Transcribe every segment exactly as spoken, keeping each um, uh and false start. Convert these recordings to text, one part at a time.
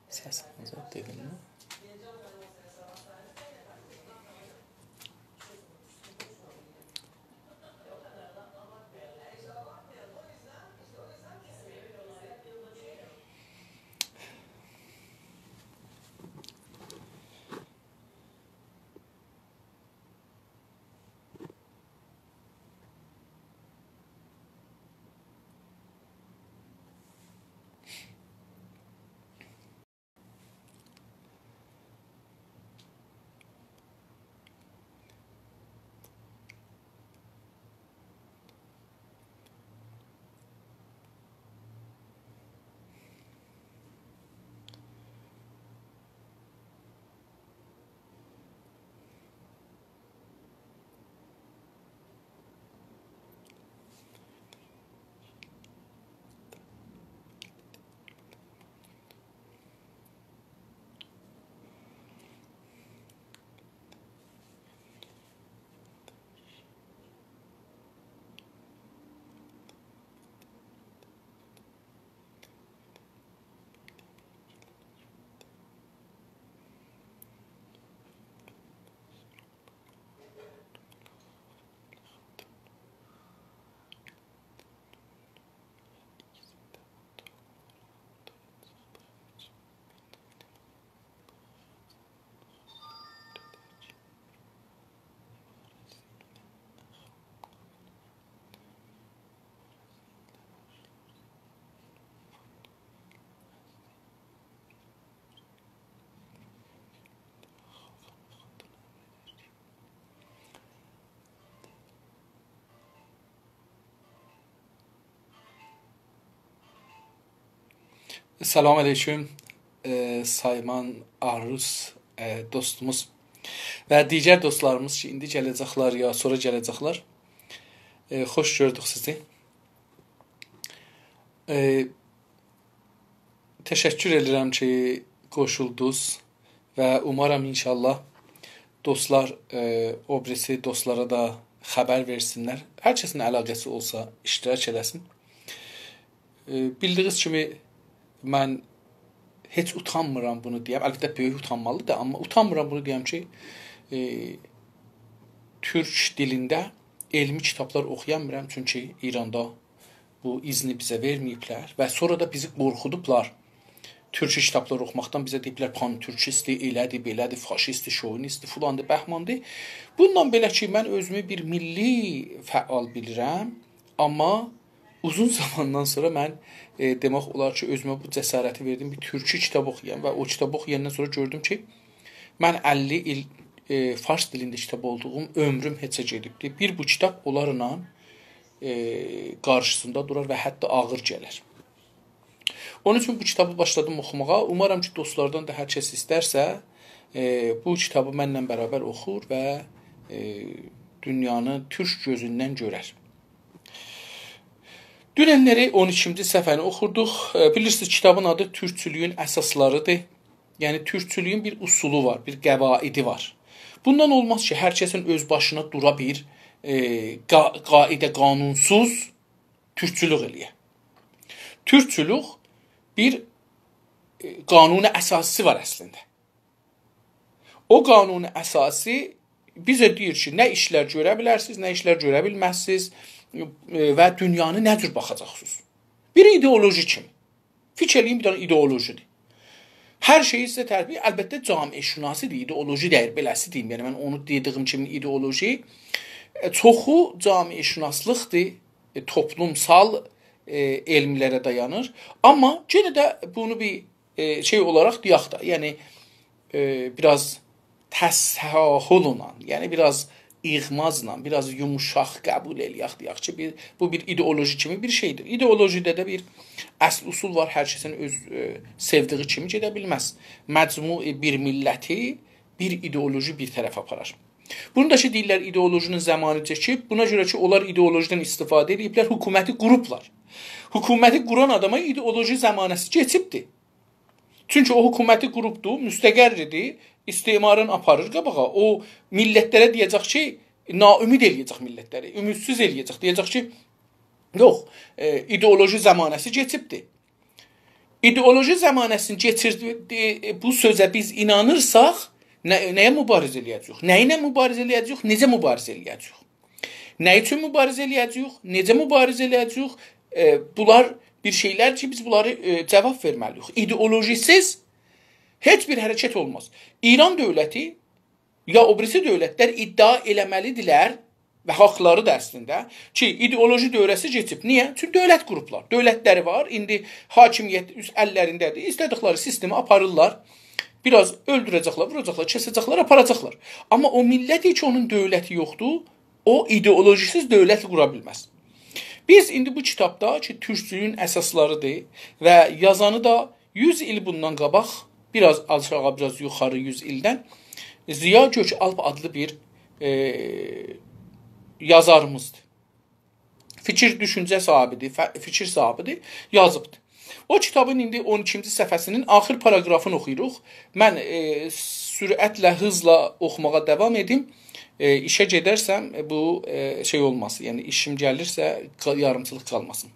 سسینیزی دئییم. سلام علیکم، ائ، سایمان آروس، ائ، دوستوموز و دیگر دوستلاریمیز کی، ایندی گله‌جکلر یا سونرا گله‌جکلر. ائ، خوش گؤردوک سیزی. ائ، تشکر ائدیرم کی، قوشولدونوز و اومارام ان‌شاءالله دوستلار، ائ، او بیریسی دوستلارا دا خبر وئرسینلر. هر کسین علاقه‌سی اولسا، اشتراک ائله‌سین. ائ، بیلدیگینیز کیمی، من هئچ اوتانمیرام بونو دئیم. البته، بؤیوک اوتانمالیدیر، آمما اوتانمیرام بونو دئیم کی، ائ، تورک دیلینده علمی کیتابلار اوخویامیرام، چونکی ایراندا بو اذنی بیزه وئرمه‌ییبلر و سونرا دا بیزی قورخودوبلار. تورکجه کیتابلار اوخوماقدان بیزه دئییبلر، پان‌تورکیستدیر، ائله‌دیر، بئله‌دیر، فاشیستدیر، شووینیستدیر، فلاندیر، بهماندیر. بونونلا بئله کی، من اؤزومو بیر میللی فعال بیلیرم، آمما اوزون زاماندان سونرا من، ائ، دئمک اولار کی، اؤزومه بو جسارتی وئردیم، بیر تورکی کیتاب اوخویام و او کیتابی اوخویاندان سونرا گؤردوم کی، من اللی ایل، ائ، فارس دیلینده کیتاب اوخودوغوم عؤمروم هئچه گئدیبدی. بیر بو کیتاب اونلارلا، ائ، قارشیسیندا دورار و حتی آغیر گلر. اونون اوچون بو کیتابی باشلادیم اوخوماغا. اومارام کی، دوستلاردان دا هر کس ایسترسه، ائ، بو کیتابی منله برابر اوخور و، ائ، دونیانی تورک گؤزوندن گؤرر. دوننلری اون ایکینجی صفحه‌نی اوخوردوق. ائ، بیلیرسینیز، کیتابین آدی تورکچولویون اساسلاریدیر. یعنی، تورکچولویون بیر اصولو وار، بیر قواعدی وار. بوندان اولماز کی، هر کسین اؤز باشینا دورا بیر، ائ، قا-، قاعده، قانونسوز تورکچولوک ائله‌یه. تورکچولوک بیر، ائ، قانون اساسیسی وار اصلینده. او قانون اساسی بیزه دئییر کی، نه ایشلر گؤره بیلرسینیز، نه ایشلر گؤره بیلمزسینیز، ائ، و دونیانی نه جور باخاجاقسینیز. بیر ایدئولوژی کیمی. فیکیر ائله‌یین، بیر دنه ایدئولوژی‌دیر. هر شئیی سیزه تعریف ائدیر. البته، جامعه‌شناسی‌دیر، ایدئولوژی دئییل، بئله‌سی دئییم. یعنی، من اونو دئدیگیم کیمی ایدئولوژی، ائ، چوخو جامعه‌شناسلیق‌دیر، ائ، توپلومسال، ائ، علملره دایانیر. آمما یئنه ده بونو بیر، ائ، شئی اولاراق دئیک ده، یعنی، ائ، بیر آز تساهل‌له، یعنی بیر آز ایغمازلا، بیر آز یوموشاق قبول ائله‌یک، دئیک کی، بیر، بو بیر ایدئولوژی کیمی بیر شئی‌دیر. ایدئولوژی‌ده ده بیر اصل اصول وار، هر کسین اؤز، ائ، سئودیگی کیمی گئده بیلمز. مجموع بیر میللتی بیر ایدئولوژی بیر طرفه آپارار. بونو دا کی، دئییرلر، ایدئولوژی‌نین زامانی کئچیب، بونا گؤره کی، اونلار ایدئولوژی‌دن استفاده ائدیبلر، حکومتی قوروبلار. حکومتی قوران آداما ایدئولوژی زامانه‌سی کئچیبدیر. چونکی او حکومتی قوروبدو، مستقر ایدی، استعمارین آپاریر قاباغا. او میللتلره دئیه‌جک کی، ناامید ائله‌یه‌جک میللتلری، امیدسیز ائله‌یه‌جک. دئیه‌جک کی، یوخ، ائ، ایدئولوژی زمانه‌سی کئچیبدیر. ایدئولوژی زمانه‌سینی کئچیردی، ائ، بو سؤزه بیز اینانیرساق، نه، نه‌یه موباریزه ائله‌یه‌جه‌ییک؟ نه ایله موباریزه ائله‌یه‌جه‌ییک؟ نئجه موباریزه ائله‌یه‌جه‌ییک؟ نه اوچون موباریزه ائله‌یه‌جه‌ییک؟ نئجه موباریزه ائله‌یه‌جه‌ییک؟ ائ، بونلار بیر شئیلر کی، بیز بونلاری، ائ، جواب وئرمه‌لی‌ییک. ایدئولوژی‌سیز هئچ بیر حرکت اولماز. ایران دؤولتی یا او بیریسی دؤولتلر ادعا ائله‌مه‌لی‌دیرلر و حاقلاری‌دیر اصلینده کی، ایدئولوژی دؤوره‌سی کئچیب. نییه؟ چونکی دؤولت قوروبلار. دؤولتلری وار. ایندی حاکمیت اوز اللرینده‌دیر. ایسته‌دیکلری سیستمی آپاریرلار. بیر آز اؤلدوره‌جکلر، ووراجاقلار، کسه‌جکلر، آپاراجاقلار. آمما او میللت کی، اونون دؤولتی یوخدور، او ایدئولوژی‌سیز دؤولت قورا بیلمز. بیز ایندی بو کیتابدا کی، تورکچولویون اساسلاری‌دیر و یازانی دا یوز ایل بوندان قاباق، بیر آز آشاغی، بیر آز یوخاری یوز ایلدن ضیا گؤک‌آلپ آدلی بیر، ائ، یازاریمیزدیر. فیکیر، دوشونجه صاحیبی‌دیر، فه-، فیکیر صاحیبی‌دیر، یازیبدیر. او کیتابین ایندی اون ایکینجی صفحه‌سینین آخیر پاراگرافینی اوخویوروق. من، ائ، سرعتله، هیزلا اوخوماغا داوام ائدیم. ائ، ایشه گئدرسم، ائ، بو، ائ، شئی اولماسین، یعنی ایشیم گلیرسه، قا-، یاریمچیلیق قالماسین.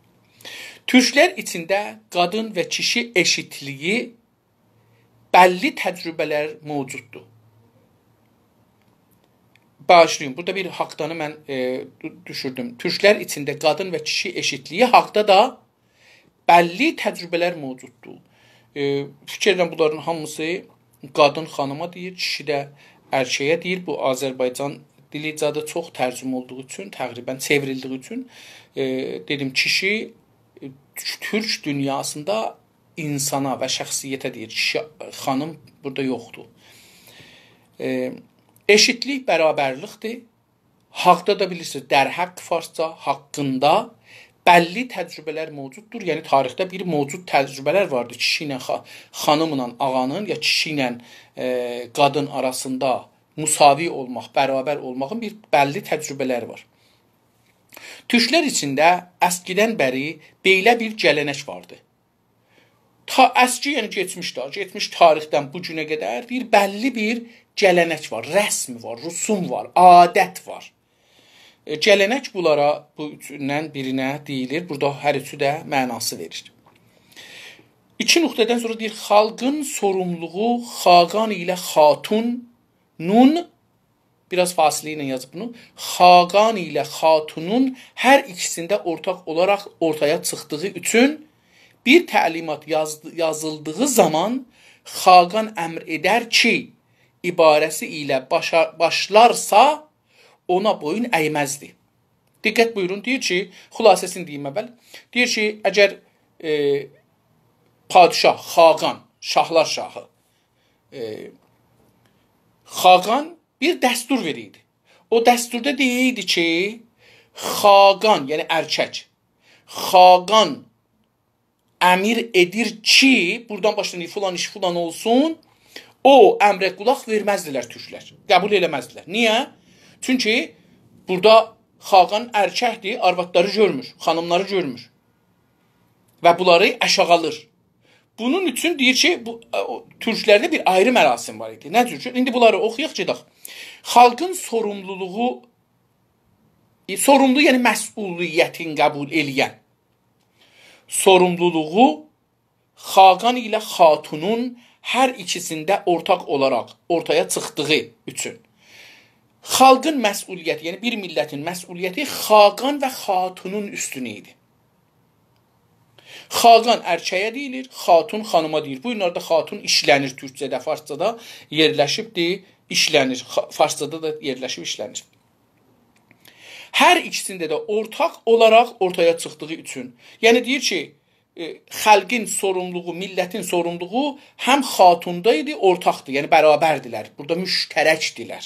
تورکلر ایچینده قادین و کیشی ائشیتلیگی بللی تجربه‌لر موجوددور. باغیشلایین، بورادا بیر حاقدانی من، ائ، دو-، دوشوردوم. تورکلر ایچینده قادین و کیشی ائشیتلیگی حاقدا دا بللی تجربه‌لر موجوددور. ائ، فیکیر ائدیرم، بونلارین هامیسی قادین خانیما دئییر، کیشی ده ارکه‌یه دئییر. بو آذربایجان دیلی زادی چوخ ترجمه اولدوغو اوچون، تقریباً چئوریلدیگی اوچون، ائ، دئدیم، کیشی، ائ، تورک دونیاسیندا اینسانا و شخصیته دئییر، کیشی، خانیم بورادا یوخدور. ائ، ائشیتلیک برابرلیکدیر. حاقدا دا بیلیرسینیز، در حق فارسجا، حاقیندا بللی تجربه‌لر موجوددور. یعنی تاریخده بیر موجود تجربه‌لر واردیر. کیشی ایله خا-، خانیملا آغانین، یا کیشی ایله، ائ، قادین آراسیندا مساوی اولماق، برابر اولماغین بیر بللی تجربه‌لری وار. تورکلر ایچینده اسکیدن بری بئله بیر گله‌نک واردی. تا اسکی، یعنی کئچمیشده، کئچمیش تاریخدن بو گونه قدر بیر بللی بیر گله‌نک وار، رسم وار، رسوم وار، عادت وار. ائ، گله‌نک بونلارا، بو اوچوندن بیرینه دئییلیر. بورادا هر اوچو ده معناسی وئریر. ایکی نقطه‌دن سونرا دئییر، خالقین سوروملولوغو خاقان ایله خاتونون، بیر آز فاصله ایله یازیب بونو، خاقان ایله خاتونون هر ایکیسینده اورتاق اولاراق اورتایا چیخدیغی اوچون بیر تعلیمات یاز-، یازیلدیغی زامان خاقان امر ائدر کی، عباره‌سی ایله باشا-، باشلارسا، اونا بویون اَیمزدی. دقت بویورون، دئییر کی، خلاصه‌سینی دئییم اول. دئییر کی، اگر، ائ، پادشاه، خاقان، شاهلار شاهی، ائ، خاقان بیر دستور وئریردی. او دستوردا دئییردی کی، خاقان، یعنی ارکک، خاقان امر ائدیر کی، بورادان باشلایین، فلان ایش فلان اولسون، او امره قولاق وئرمزدیلر تورکلر. قبول ائله‌مزدیلر. نییه؟ چونکی بورادا خاقان ارککدیر، آروادلاری گؤرمور، خانیملاری گؤرمور. و بونلاری آشاغیلیر. بونون اوچون دئییر کی، بو، ائ، او، تورکلرده بیر آیری مراسم وار ایدی. نه جور کی، ایندی بونلاری اوخویاق، گئدک. خالقین سوروملولوغو، ائ، سوروملو، یعنی مسئولیتین قبول ائله‌ین. سوروملولوغو خاقان ایله خاتونون هر ایکیسینده اورتاق اولاراق اورتایا چیخدیغی اوچون. خالقین مسئولیتی، یعنی بیر میللتین مسئولیتی خاقان و خاتونون اوستونه ایدی. خاقان ارکه‌یه دئییلیر، خاتون خانیما دئییر. بو گونلرده خاتون ایشله‌نیر تورکجه‌ده، فارسجادا یئرلشیبدیر، ایشله‌نیر. خا-، فارسجادا دا یئرلشیب ایشله‌نیر. هر ایکیسینده ده اورتاق اولاراق اورتایا چیخدیغی اوچون. یعنی دئییر کی، ائ، خالقین سوروملولوغو، میللتین سوروملولوغو هم خاتوندا ایدی، اورتاقدیر، یعنی برابردیلر. بورادا مشترکدیلر.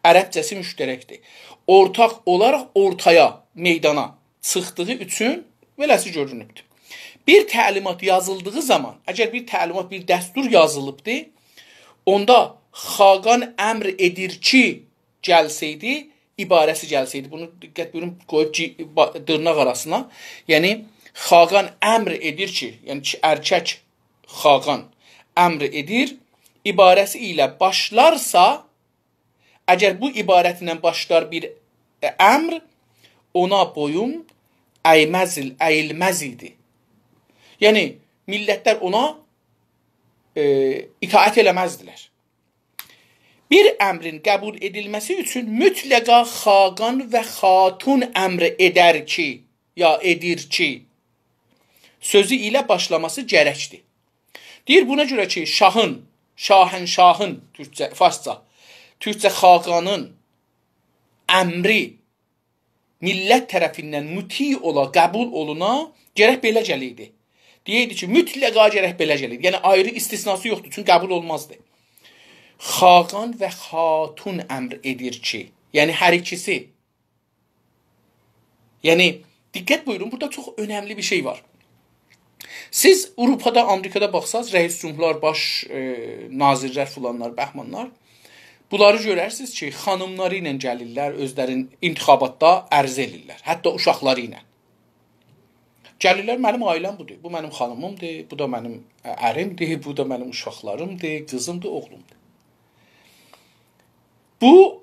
عربجه‌سی مشترکدیر. اورتاق اولاراق اورتایا، میدانا چیخدیغی اوچون بئله‌سی گؤرونوبدور. بیر تعلیمات یازیلدیغی زامان، اگر بیر تعلیمات، بیر دستور یازیلیبدی، اوندا خاقان امر ائدیر کی، گلسه‌یدی، عباره‌سی گلسه‌یدی. بونو دقت بویورون، قویوب کی، با-، دیرناق آراسینا. یعنی، خاقان امر ائدیر کی، یعنی کی، ارکک خاقان امر ائدیر، عباره‌سی ایله باشلارسا، اگر بو عبارتینن باشلار بیر، ائ، امر، اونا بویون ایمز، اییلمز ایدی. یعنی، میللتلر اونا، ائ، اطاعت ائله‌مزدیلر. بیر امرین قبول ائدیلمه‌سی اوچون مطلقا خاقان و خاتون امر ائدر کی، یا ائدیر کی، سؤزو ایله باشلاماسی گرکدیر. دئییر، بونا گؤره کی، شاهین، شاهنشاهین، تورکجه، فارسجا، تورکجه خاقانین امری میللت طرفیندن مطیع اولا، قبول اولونا، گرک بئله گلئیدی. دئیه‌یدی کی، مطلقا گرک بئله گلئیدی. یعنی، آیری استثناسی یوخدور، چونکی قبول اولمازدی. خاقان و خاتون امر ائدیر کی، یعنی هر ایکیسی. یعنی، دقت بویورون، بورادا چوخ اؤنملی بیر شئی وار. سیز آوروپادا، آمریکادا باخساز، رئیس جمهورلار، باش، ائ، ناظرلر، فلانلار، بهمانلار، بونلاری گؤررسینیز کی، خانیملاری ایله گلیرلر، اؤزلرین انتخاباتدا عرضه ائلیرلر. حتی اوشاقلاری ایله. گلیرلر، «منیم عائله‌م بودور. بو منیم خانیمیمدیر، بو دا منیم، ائ، اریمدیر، بو دا منیم اوشاقلاریمدیر، قیزیمدیر، اوغلومدور.» بو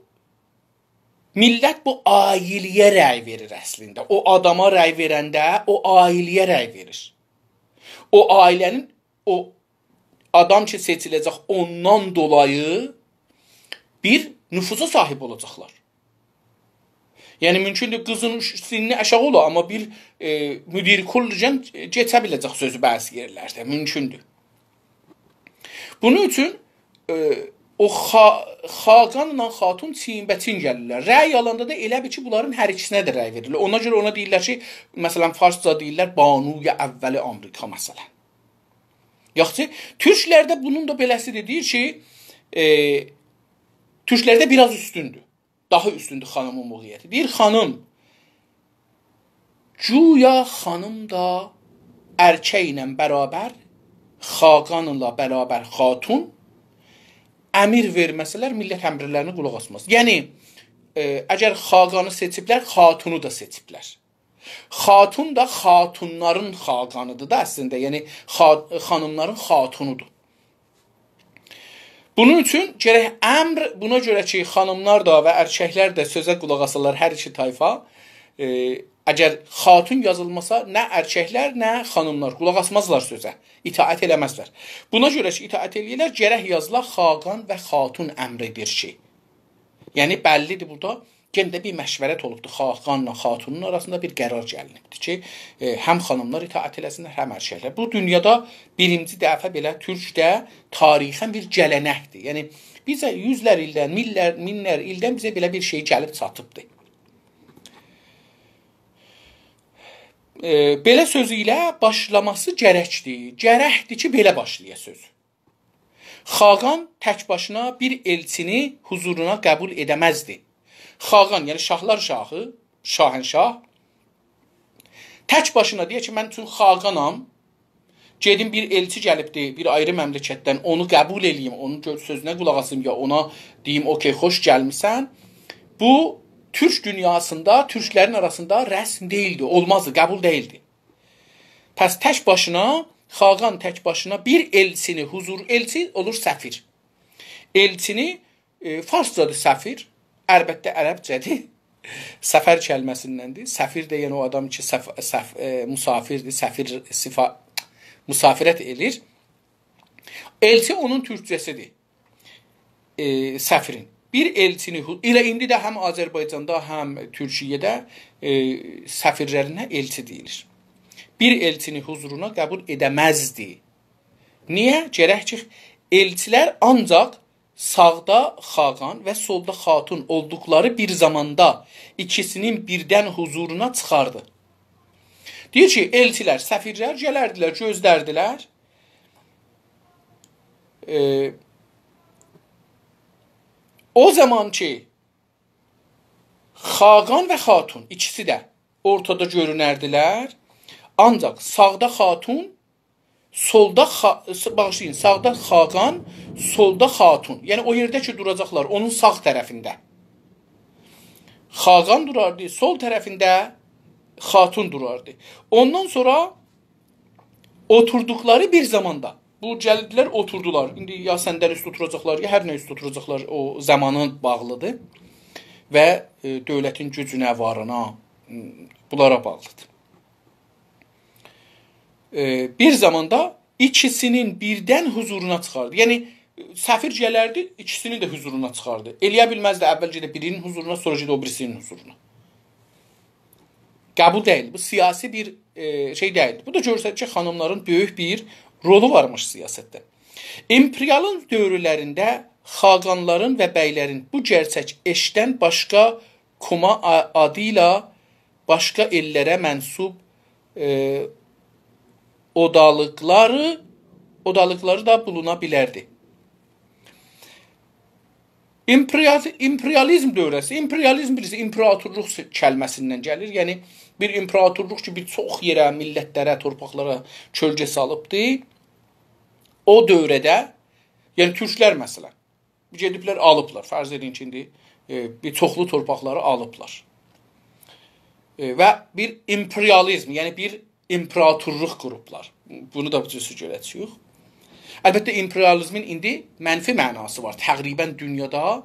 میللت بو عائله‌یه رأی وئریر اصلینده. او آداما رأی وئرنده او عائله‌یه رأی وئریر. او عائله‌نین، او آدام کی سئچیله‌جک، اوندان دولایی بیر نفوذا صاحیب اولاجاقلار. یعنی، مومکوندور قیزین اوش-، سنّی آشاغی اولا، آمما بیر، ائ، مدیر کلّیجن کئچه بیله‌جک سؤزو بعضی یئرلرده. مومکوندور. بونون اوچون، ائ، او خا-، خاقانلا خاتون چیین‌به‌چیین گلیرلر. رأی آلاندا دا ائله بیل کی، بونلارین هر ایکیسینه ده رأی وئریرلر. اونا گؤره اونا دئییرلر کی، مثلا، فارسجا دئییرلر، بانوی اول آمریکا، مثلا. یاخشی، تورکلرده بونون دا بئله‌سیدیر. دئییر کی، ائ، تورکلرده بیر آز اوستوندور. داها اوستوندور خانیمین موقعیتی. دئییر، خانیم گویا خانیم دا ارککله برابر، خاقانلا برابر خاتون، امر وئرمه‌سه‌لر، میللت امرلرینه قولاق آسماز. یعنی، ائ، اگر خاقانی سئچیبلر، خاتونو دا سئچیبلر. خاتون دا خاتونلارین خاقانیدیر دا اصلینده، یعنی خا-، خانیملارین خاتونودور. بونون اوچون گرک امر، بونا گؤره کی، خانیملار دا و ارککلر ده سؤزه قولاق آسالار، هر ایکی طایفا، ائ، اگر خاتون یازیلماسا، نه ارککلر، نه خانیملار قولاق آسمازلار سؤزه، اطاعت ائله‌مزلر. بونا گؤره کی، اطاعت ائله‌ییرلر، گرک یازیلا خاقان و خاتون امریدیر کی. یعنی، بللیدیر بورادا یئنه ده بیر مشورت اولوبدور. خاقانلا خاتونون آراسیندا بیر قرار گلینیبدیر کی، ائ، هم خانیملار اطاعت ائله‌سینلر، هم ارککلر. بو، دونیادا بیرینجی دفعه بئله تورکده تاریخاً بیر گله‌نکدیر. یعنی، بیزه یوزلر ایلدن، مینلر، مینلر ایلدن بیزه بئله بیر شئی گلیب چاتیبدیر. ائ، بئله سؤزو ایله باشلاماسی گرکدیر. گرکدیر کی، بئله باشلایا سؤزو. خاقان تک باشینا بیر ائلچینی حضورونا قبول ائده‌مزدی. خاقان، یعنی شاهلار شاهی، شاهنشاه، تک باشینا دئیه کی، من چون خاقانام، گئدیم بیر ائلچی گلیبدی، بیر آیری مملکتدن، اونو قبول ائله‌ییم، اونون گؤ-، سؤزونه قولاق آسیم، یا اونا دئییم، «اوکئی، خوش گلمیسن.» بو، تورک دونیاسیندا، تورکلرین آراسیندا رسم دئییلدی، اولمازدی، قبول دئییلدی. پس تک باشینا، خاقان تک باشینا بیر ائلچینی حضور، ائلچی اولور سفیر. ائلچینی، ائ، فارسجادیر سفیر، البته عربجه‌دیر. سفر کلمه‌سیندندیر. سفیر دئین او آدام کی، سف-، سف-، ائ، مسافردیر، سفیر، سفا-، مسافرت ائله‌ییر. ائلچی اونون تورکجه‌سیدیر. ائ، سفیرین. بیر ائلچینی حو-، ائله ایندی ده هم آذربایجاندا، هم تورکیه‌ده، ائ، سفیرلرینه ائلچی دئییلیر. بیر ائلچینی حضورونا قبول ائده‌مزدی. نییه؟ گرک کی، ائلچیلر آنجاق ساغدا خاقان و سولدا خاتون اولدوقلاری بیر زاماندا ایکیسینین بیردن حضورونا چیخاردی. دئییر کی، ائلچیلر، سفیرلر گلردیلر، گؤزلردیلر. ائ، او زامان کی، خاقان و خاتون ایکیسی ده اورتادا گؤرونردیلر، آنجاق ساغدا خاتون، سولدا خا-، س-، باغیشلایین، ساغدا خاقان، سولدا خاتون. یعنی او یئرده کی دوراجاقلار، اونون ساغ طرفینده خاقان دوراردی، سول طرفینده خاتون دوراردی. اوندان سونرا اوتوردوقلاری بیر زاماندا، بو گلدیلر، اوتوردولار. ایندی یا صندلی اوسته اوتوراجاقلار، یا هر نه اوسته اوتوراجاقلار، او زامانا باغلیدیر و، ائ، دؤولتین گوجونه، وارینا، م، بونلارا باغلیدیر. ائ، بیر زاماندا ایکیسینین بیردن حضورونا چیخاردی. یعنی، سفیر گلردی، ایکیسینین ده حضورونا چیخاردی. ائلیه بیلمزدی، اول گئده بیرینین حضورونا، سونرا گئده او بیریسینین حضورونا. قبول دئییل. بو سیاسی بیر، ائ، شئی دئییل. بو دا گؤستریر کی، خانیملارین بؤیوک بیر رولو وارمیش سیاستده. ایمپریالین دؤورلرینده خاقانلارین و بیلرین بو گئرچک ائشدن باشقا کوما آ-، آدی ایله باشقا ائللره منسوب، ائ، اودالیقلاری، اودالیقلاری دا بولونا بیلردی. ایمپریال-، ایمپریالیزم دؤوره‌سی، ایمپریالیزم بیلیرسینیز، ایمپراتورلوق س-، کلمه‌سیندن گلیر. یعنی، بیر ایمپراتورلوق کی، بیر چوخ یئره، میللتلره، تورپاقلارا کؤلگه سالیبدی. او دؤوره‌ده، یعنی تورکلر مثلا، گئدیبلر، آلیبلار. فرض ائدین کی، ایندی، ائ، بیر چوخلو تورپاقلاری آلیبلار. ائ، و بیر ایمپریالیزم، یعنی بیر ایمپراتورلوق قوروبلار. بونو دا بو جور گؤره‌جه‌ییک. البته، ایمپریالیزمین ایندی منفی معناسی وار. تقریبا دونیادا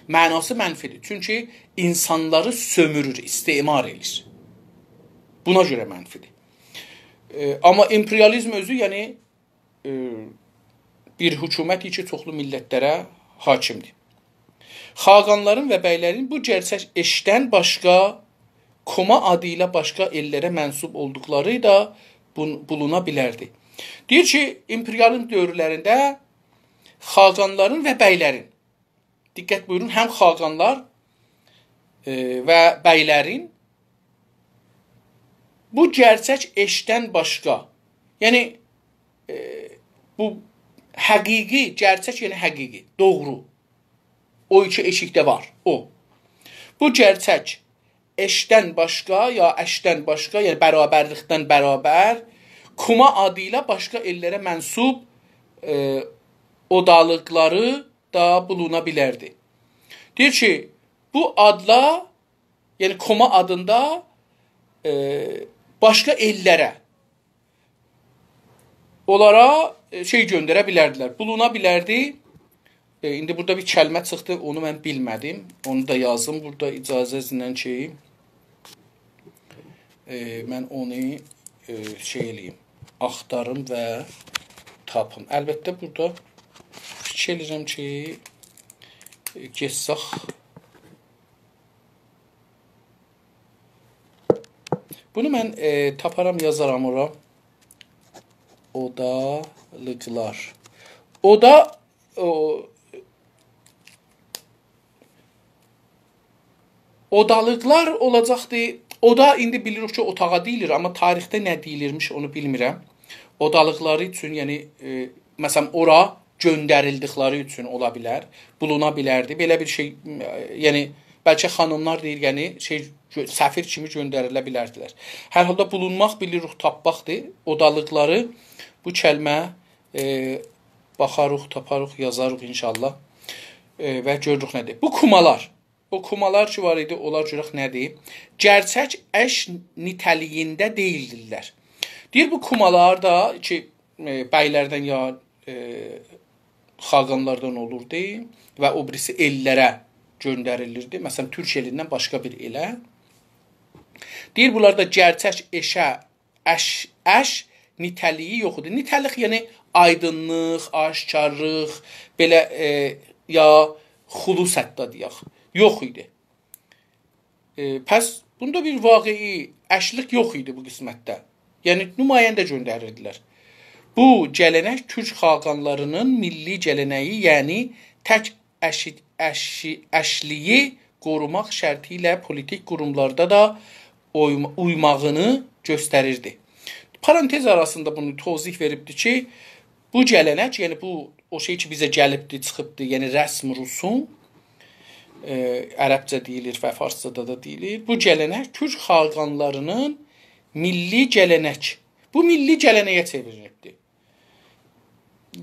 معناسی منفی‌دیر. چونکی اینسانلاری سؤمورور، استثمار ائله‌ییر. بونا گؤره منفی‌دیر. ائ، آمما ایمپریالیزم اؤزو، یعنی، ائ، بیر حکومت کی، چوخلو میللتلره حاکم‌دیر. خاقانلارین و بیلرین بو گئرچک ائشدن باشقا، کوما آدی ایله باشقا ائللره منسوب اولدوقلاری دا بون-، بولونا بیلردی. دئییر کی، ایمپریالین دؤورلرینده خاقانلارین و بیلرین، دقت بویورون، هم خاقانلار، ائ، و بیلرین بو گئرچک ائشدن باشقا، یعنی، ائ، بو حقیقی، گئرچک یعنی حقیقی، دوغرو. او کی ائشیکده وار، او. بو گئرچک ائشدن باشقا، یا اشدن باشقا، یعنی برابرلیکدن برابر، کوما آدی ایله باشقا ائللره منسوب، ائ، اودالیقلاری دا بولونا بیلردی. دئییر کی، بو آدلا، یعنی کوما آدیندا، ائ، باشقا ائللره، اونلارا، ائ، شئی گؤندره بیلردیلر، بولونا بیلردی. ائ، ایندی بورادا بیر کلمه چیخدی، اونو من بیلمه‌دیم. اونو دا یازیم بورادا اجازه‌نیزله کی، ائ، من اونو، ائ، شئی ائله‌ییم، آختاریم و تاپیم. البته، بورادا فیکیر ائدیرم کی، ائ، گئتسک، بونو من، ائ، تاپارام، یازارام اورا. اودالیقلار. اودا، او، اودالیقلار اولاجاقدی. اودا ایندی بیلیریک کی، اوتاغا دئییلیر، آمما تاریخده نه دئییلیرمیش، اونو بیلمیرم. اودالیقلاری اوچون، یعنی، ائ، مثلا، اورا گؤندریلدیکلری اوچون اولا بیلر، بولونا بیلردی. بئله بیر شئی، ائ، یعنی، بلکه خانیملار دئییر، یعنی، شئی، گؤ-، سفیر کیمی گؤندریله بیلردیلر. هر حالدا بولونماق بیلیریک، تاپماقدیر. اودالیقلاری بو کلمه، ائ، باخاریق، تاپاریق، یازاریق انشاءالله. ائ، و گؤروروک نه‌دیر. بو کومالار، او کومالار کی وار ایدی، اونلار گؤرک نه‌دیر؟ گئرچک اشک نیته‌لیگینده دئییلدیرلر. دئییر، بو کومالار دا کی، ائ، بیلردن یا، ائ، خاقانلاردان اولوردو و او بیریسی ائللره گؤندریلیردی. مثلا، تورک ائلیندن باشقا بیر ائله. دئییر، بونلاردا گئرچک اشک، اشک، اشک نیته‌لیگی یوخ ایدی. نیته‌لیک، یعنی آیدینلیق، آشکارلیق، بئله، ائ، یا خلوص حتی دئیک، یوخ ایدی. ائ، پس بوندا بیر واقعی اشکلیک یوخ ایدی بو قسمتده. یعنی نماینده گؤندریردیلر. بو گله‌نک تورک خاقانلارینین میللی گله‌نگی، یعنی تک اشی-، اشی-، اشکلیگی قوروماق شرطی ایله پولیتیک قوروملاردا دا اویما-، اویماغینی گؤستریردی. پارانتز آراسیندا بونو توضیح وئریبدی کی، بو گله‌نک، یعنی بو او شئی کی، بیزه گلیبدی، چیخیبدی، یعنی رسم، رسوم، ائ، عربجه دئییلیر و فارسجادا دا دئییلیر. بو گله‌نک تورک خاقانلارینین میللی گله‌نک. بو میللی گله‌نگه چئوریلیبدی.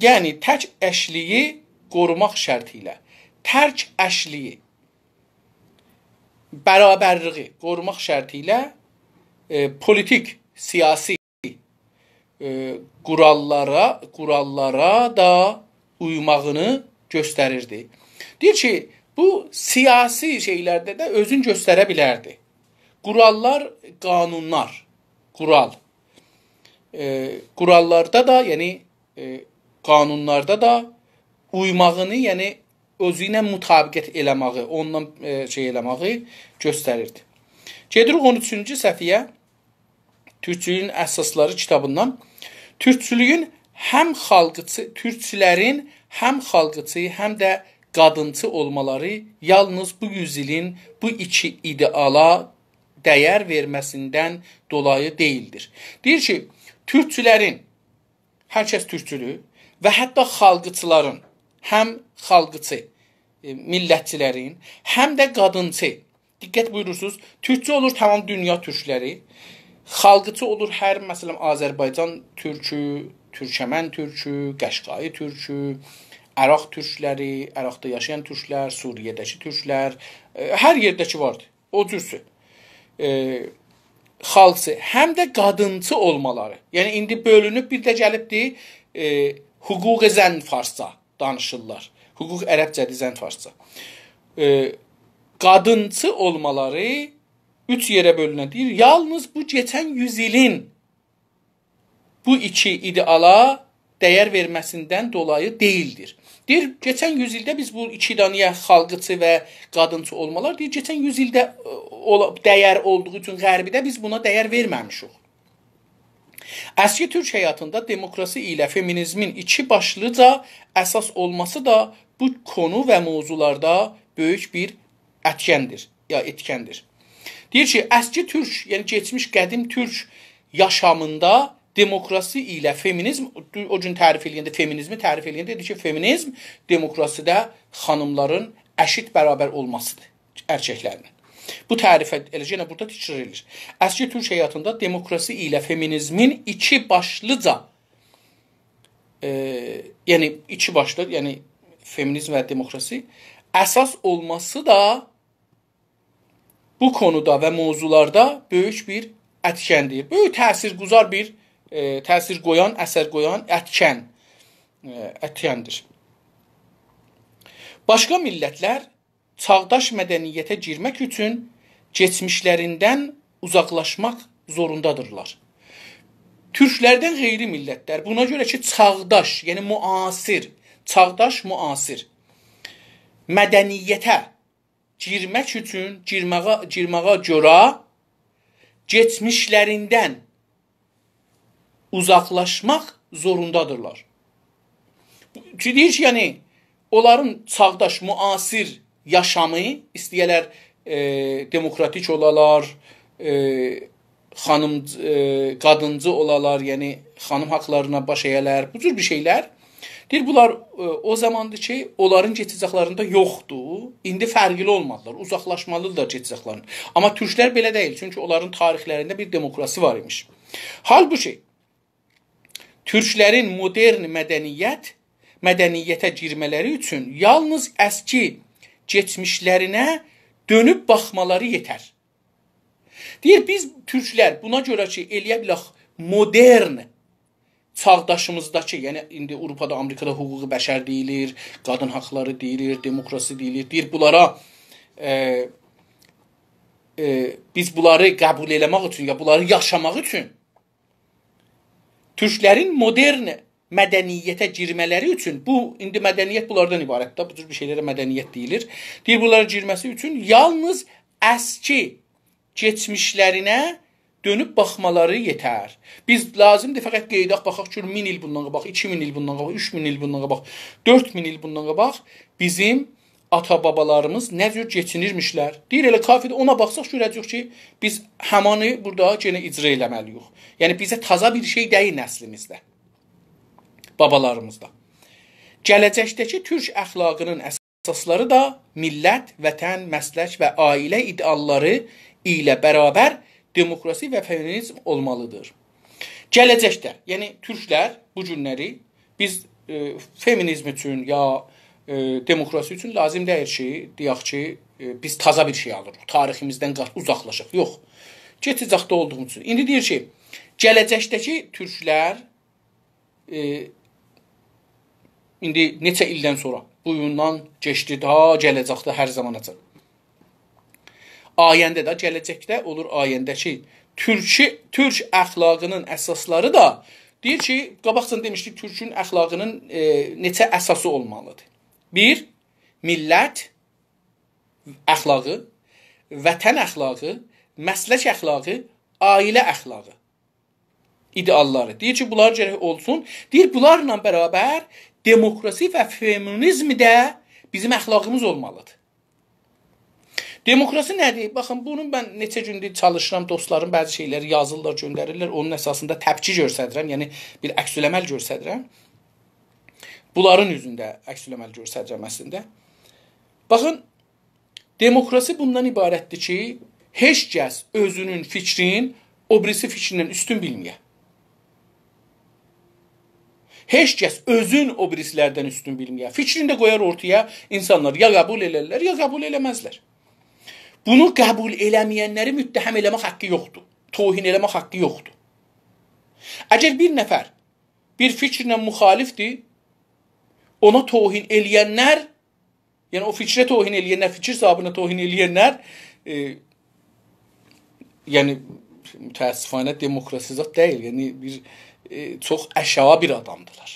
یعنی تک اشکلیگی قوروماق شرطی ایله. تک اشکلیگی، برابرلیگی قوروماق شرطی ایله، ائ، پولیتیک، سیاسی، ائ، قوراللارا، قوراللارا دا اویماغینی گؤستریردی. دئییر کی، بو سیاسی شئیلرده ده اؤزون گؤستره بیلردی. قوراللار، قانونلار، قورال. ائ، قوراللاردا دا، یعنی، ائ، قانونلاردا دا اویماغینی، یعنی اؤزو ایله مطابقت ائله‌مه‌یی، اوندان، ائ، شئی ائله‌مه‌یی گؤستریردی. گئدیریک اون اوچونجو صفحه‌یه. تورکچولویون اساسلاری کیتابیندان. تورکچولویون هم خالقچی، تورکچولرین هم خالقچی، هم ده قادینچی اولمالاری یالنیز بو یوز ایلین بو ایکی ایده‌آلا دیر وئرمه‌سیندن دولایی دئییلدیر. دئییر کی، تورکچولرین، هر کس تورکچودور و حتی خالقچیلارین، هم خالقچی، ائ، میللتچیلرین، هم ده قادینچی، دقت بویورورسونوز، تورکچو اولور تمام دونیا تورکلری، خالقچی اولور هر، مثلا، آذربایجان تورکو، تورکمن تورکو، قشقایی تورکو، عراق تورکلری، عراقدا یاشایان تورکلر، سوریه‌ده‌کی تورکلر، ائ، هر یئرده‌کی واردیر. او جورسو. ائ، خالقچی، هم ده قادینچی اولمالاری. یعنی ایندی بؤلونوب بیر ده گلیبدی، ائ، حقوق زن فارسجا دانیشیرلار. حقوق عربجه‌دیر، زن فارسجا. ائ، قادینچی اولمالاری اوچ یئره بؤلونن. دئییر، یالنیز بو کئچن یوز ایلین بو ایکی ایده‌آلا دیر وئرمه‌سیندن دولایی دئییلدیر. دئییر، کئچن یوز ایلده بیز بو ایکی دنه خالقچی و قادینچی اولمالار، دئییر، کئچن یوز ایلده، ائ، اولا-، دیر اولدوغو اوچون غربیده بیز بونا دیر وئرمه‌میشیک. اسکی تورک حیاتیندا دموکراسی ایله فمینیزمین ایکی باشلیجا اساس اولماسی دا بو کونو و موضوعلاردا بؤیوک بیر اتکندیر، یا ائتکندیر. دئییر کی، اسکی تورک، یعنی کئچمیش قدیم تورک یاشامیندا دموکراسی ایله فمینیزم، او گون تعریف ائله‌ینده، فمینیزمی تعریف ائله‌ینده دئدی کی، فمینیزم دموکراسیده خانیملارین ائشیت برابر اولماسیدیر ائرککلرله. بو تعریفه ائله یئنه بورادا تکرار ائدیر. اسکی تورک حیاتیندا دموکراسی ایله فمینیزمین ایکی باشلیجا، ائ، یعنی ایکی باشلی، یعنی فمینیزم و دموکراسی اساس اولماسی دا بو کونودا و موضوعلاردا بؤیوک بیر اتکندیر. بؤیوک تأثیرگذار بیر، ائ، تأثیر قویان، اثر قویان اتکن، ائ، اتکندیر. باشقا میللتلر چاغداش مدنیته گیرمک اوچون کئچمیشلریندن اوزاقلاشماق زوروندادیرلار. تورکلردن غیری میللتلر، بونا گؤره کی، چاغداش، یعنی معاصر، چاغداش معاصر مدنیته گیرمک اوچون، گیرمه‌یه، گیرمه‌یه گؤره کئچمیشلریندن اوزاقلاشماق زوروندادیرلار. چونکی دئییر کی، یعنی، اونلارین چاغداش، معاصر یاشامی، ایسته‌یه‌لر، ائ، دموکراتیک اولالار، ائ، خانیم، ائ، قادینجی اولالار، یعنی خانیم حاقلارینا باش اَیه‌لر، بو جور بیر شئیلر. دئییر، بونلار، ائ، او زاماندیر کی، اونلارین کئچه‌جکلرینده یوخدور. ایندی فرقلی اولمالیدیرلار، اوزاقلاشمالیدیرلار کئچه‌جکلرینده. آمما تورکلر بئله دئییل، چونکی اونلارین تاریخلرینده بیر دموکراسی وار ایمیش. حالبوکی تورکلرین مدرن مدنیت، مدنیته گیرمه‌لری اوچون یالنیز اسکی کئچمیشلرینه دؤنوب باخمالاری یئتر. دئییر، بیز تورکلر بونا گؤره کی، ائلیه بیلک مدرن چاغداشیمیزداکی، یعنی ایندی آوروپادا، آمریکادا حقوق بشر دئییلیر، قادین حاقلاری دئییلیر، دموکراسی دئییلیر. دئییر، بونلارا، ائ، ائ، بیز بونلاری قبول ائله‌مک اوچون، یا بونلاری یاشاماق اوچون تورکلرین مدرن مدنیته گیرمه‌لری اوچون، بو، ایندی مدنیت بونلاردان عبارتدیر، بو جور بیر شئیلره مدنیت دئییلیر. دئییر، بونلارا گیرمه‌سی اوچون یالنیز اسکی کئچمیشلرینه دؤنوب باخمالاری یئتر. بیز لازیمدیر فقط قئییداق، باخاق کی، مین ایل بوندان قاباق، ایکی مین ایل بوندان قاباق، اوچ مین ایل بوندان قاباق، دؤرد مین ایل بوندان قاباق بیزیم آتا-بابالاریمیز نه جور کئچینیرمیشلر. دئییر، ائله کافیدیر، اونا باخساق گؤره‌جه‌ییک کی، بیز همانی بورادا یئنه اجرا ائله‌مه‌لی‌ییک. یعنی، بیزه تازا بیر شئی دئییل نسلیمیزده، بابالاریمیزدا. گله‌جکده‌کی تورک اخلاقینین اساسلاری دا میللت، وطن، مسلک و عائله ایده‌آللاری ایله برابر دموکراسی و فمینیزم اولمالیدیر. گله‌جکده، یعنی تورکلر بو گونلری بیز، ائ، فمینیزم اوچون یا، ائ، دموکراسی اوچون لازیم دئییل کی، دئیک کی، ائ، بیز تازا بیر شئی آلیریق، تاریخیمیزدن قا-، اوزاقلاشاق. یوخ. کئچه‌جکده اولدوغوموز اوچون. ایندی دئییر کی، گله‌جکده‌کی تورکلر، ائ، ایندی نئچه ایلدن سونرا، بو گوندن کئچدی، داها گله‌جکده هر زاماناجان. آینده ده، گله‌جکده اولور، آینده‌کی تورکی، تورک اخلاقینین اساسلاری دا، دئییر کی، قاباقجادان دئمیشدیک، تورکون اخلاقینین، ائ، نئچه اساسی اولمالیدیر. بیر، میللت اخلاقی، وطن اخلاقی، مسلک اخلاقی، عائله اخلاقی، ایده‌آللاری. دئییر کی، بونلار گرک اولسون. دئییر، بونلارلا برابر دموکراسی و فمینیزم ده بیزیم اخلاقیمیز اولمالیدیر. دموکراسی نه‌دیر؟ باخین، بونو من نئچه گوندور چالیشیرام، دوستلاریم بعضی شئیلری یازیرلار، گؤندریرلر، اونون اساسیندا تپکی گؤستریرم، یعنی بیر عکس‌العمل گؤستریرم. بونلارین اوزونده عکس‌العمل گؤستریرم اصلینده. باخین، دموکراسی بوندان عبارتدیر کی، هئچ کس اؤزونون فیکرین او بیریسی فیکریندن اوستون بیلمه‌یه. هئچ کس اؤزون او بیریسیلردن اوستون بیلمه‌یه. فیکرینی ده قویار اورتایا، اینسانلار یا قبول ائلرلر، یا قبول ائله‌مزلر. بونو قبول ائله‌مه‌ینلری متهم ائله‌مک حاققی یوخدور. توهین ائله‌مک حاققی یوخدور. اگر بیر نفر بیر فیکرله مخالفدیر، اونا توهین ائله‌ینلر، یعنی او فیکره توهین ائله‌ینلر، فیکیر صاحبینه توهین ائله‌ینلر، ائ، یعنی متأسفانه دموکراسی زاد دئییل، یعنی بیر، ائ، چوخ آشاغی بیر آدامدیلار.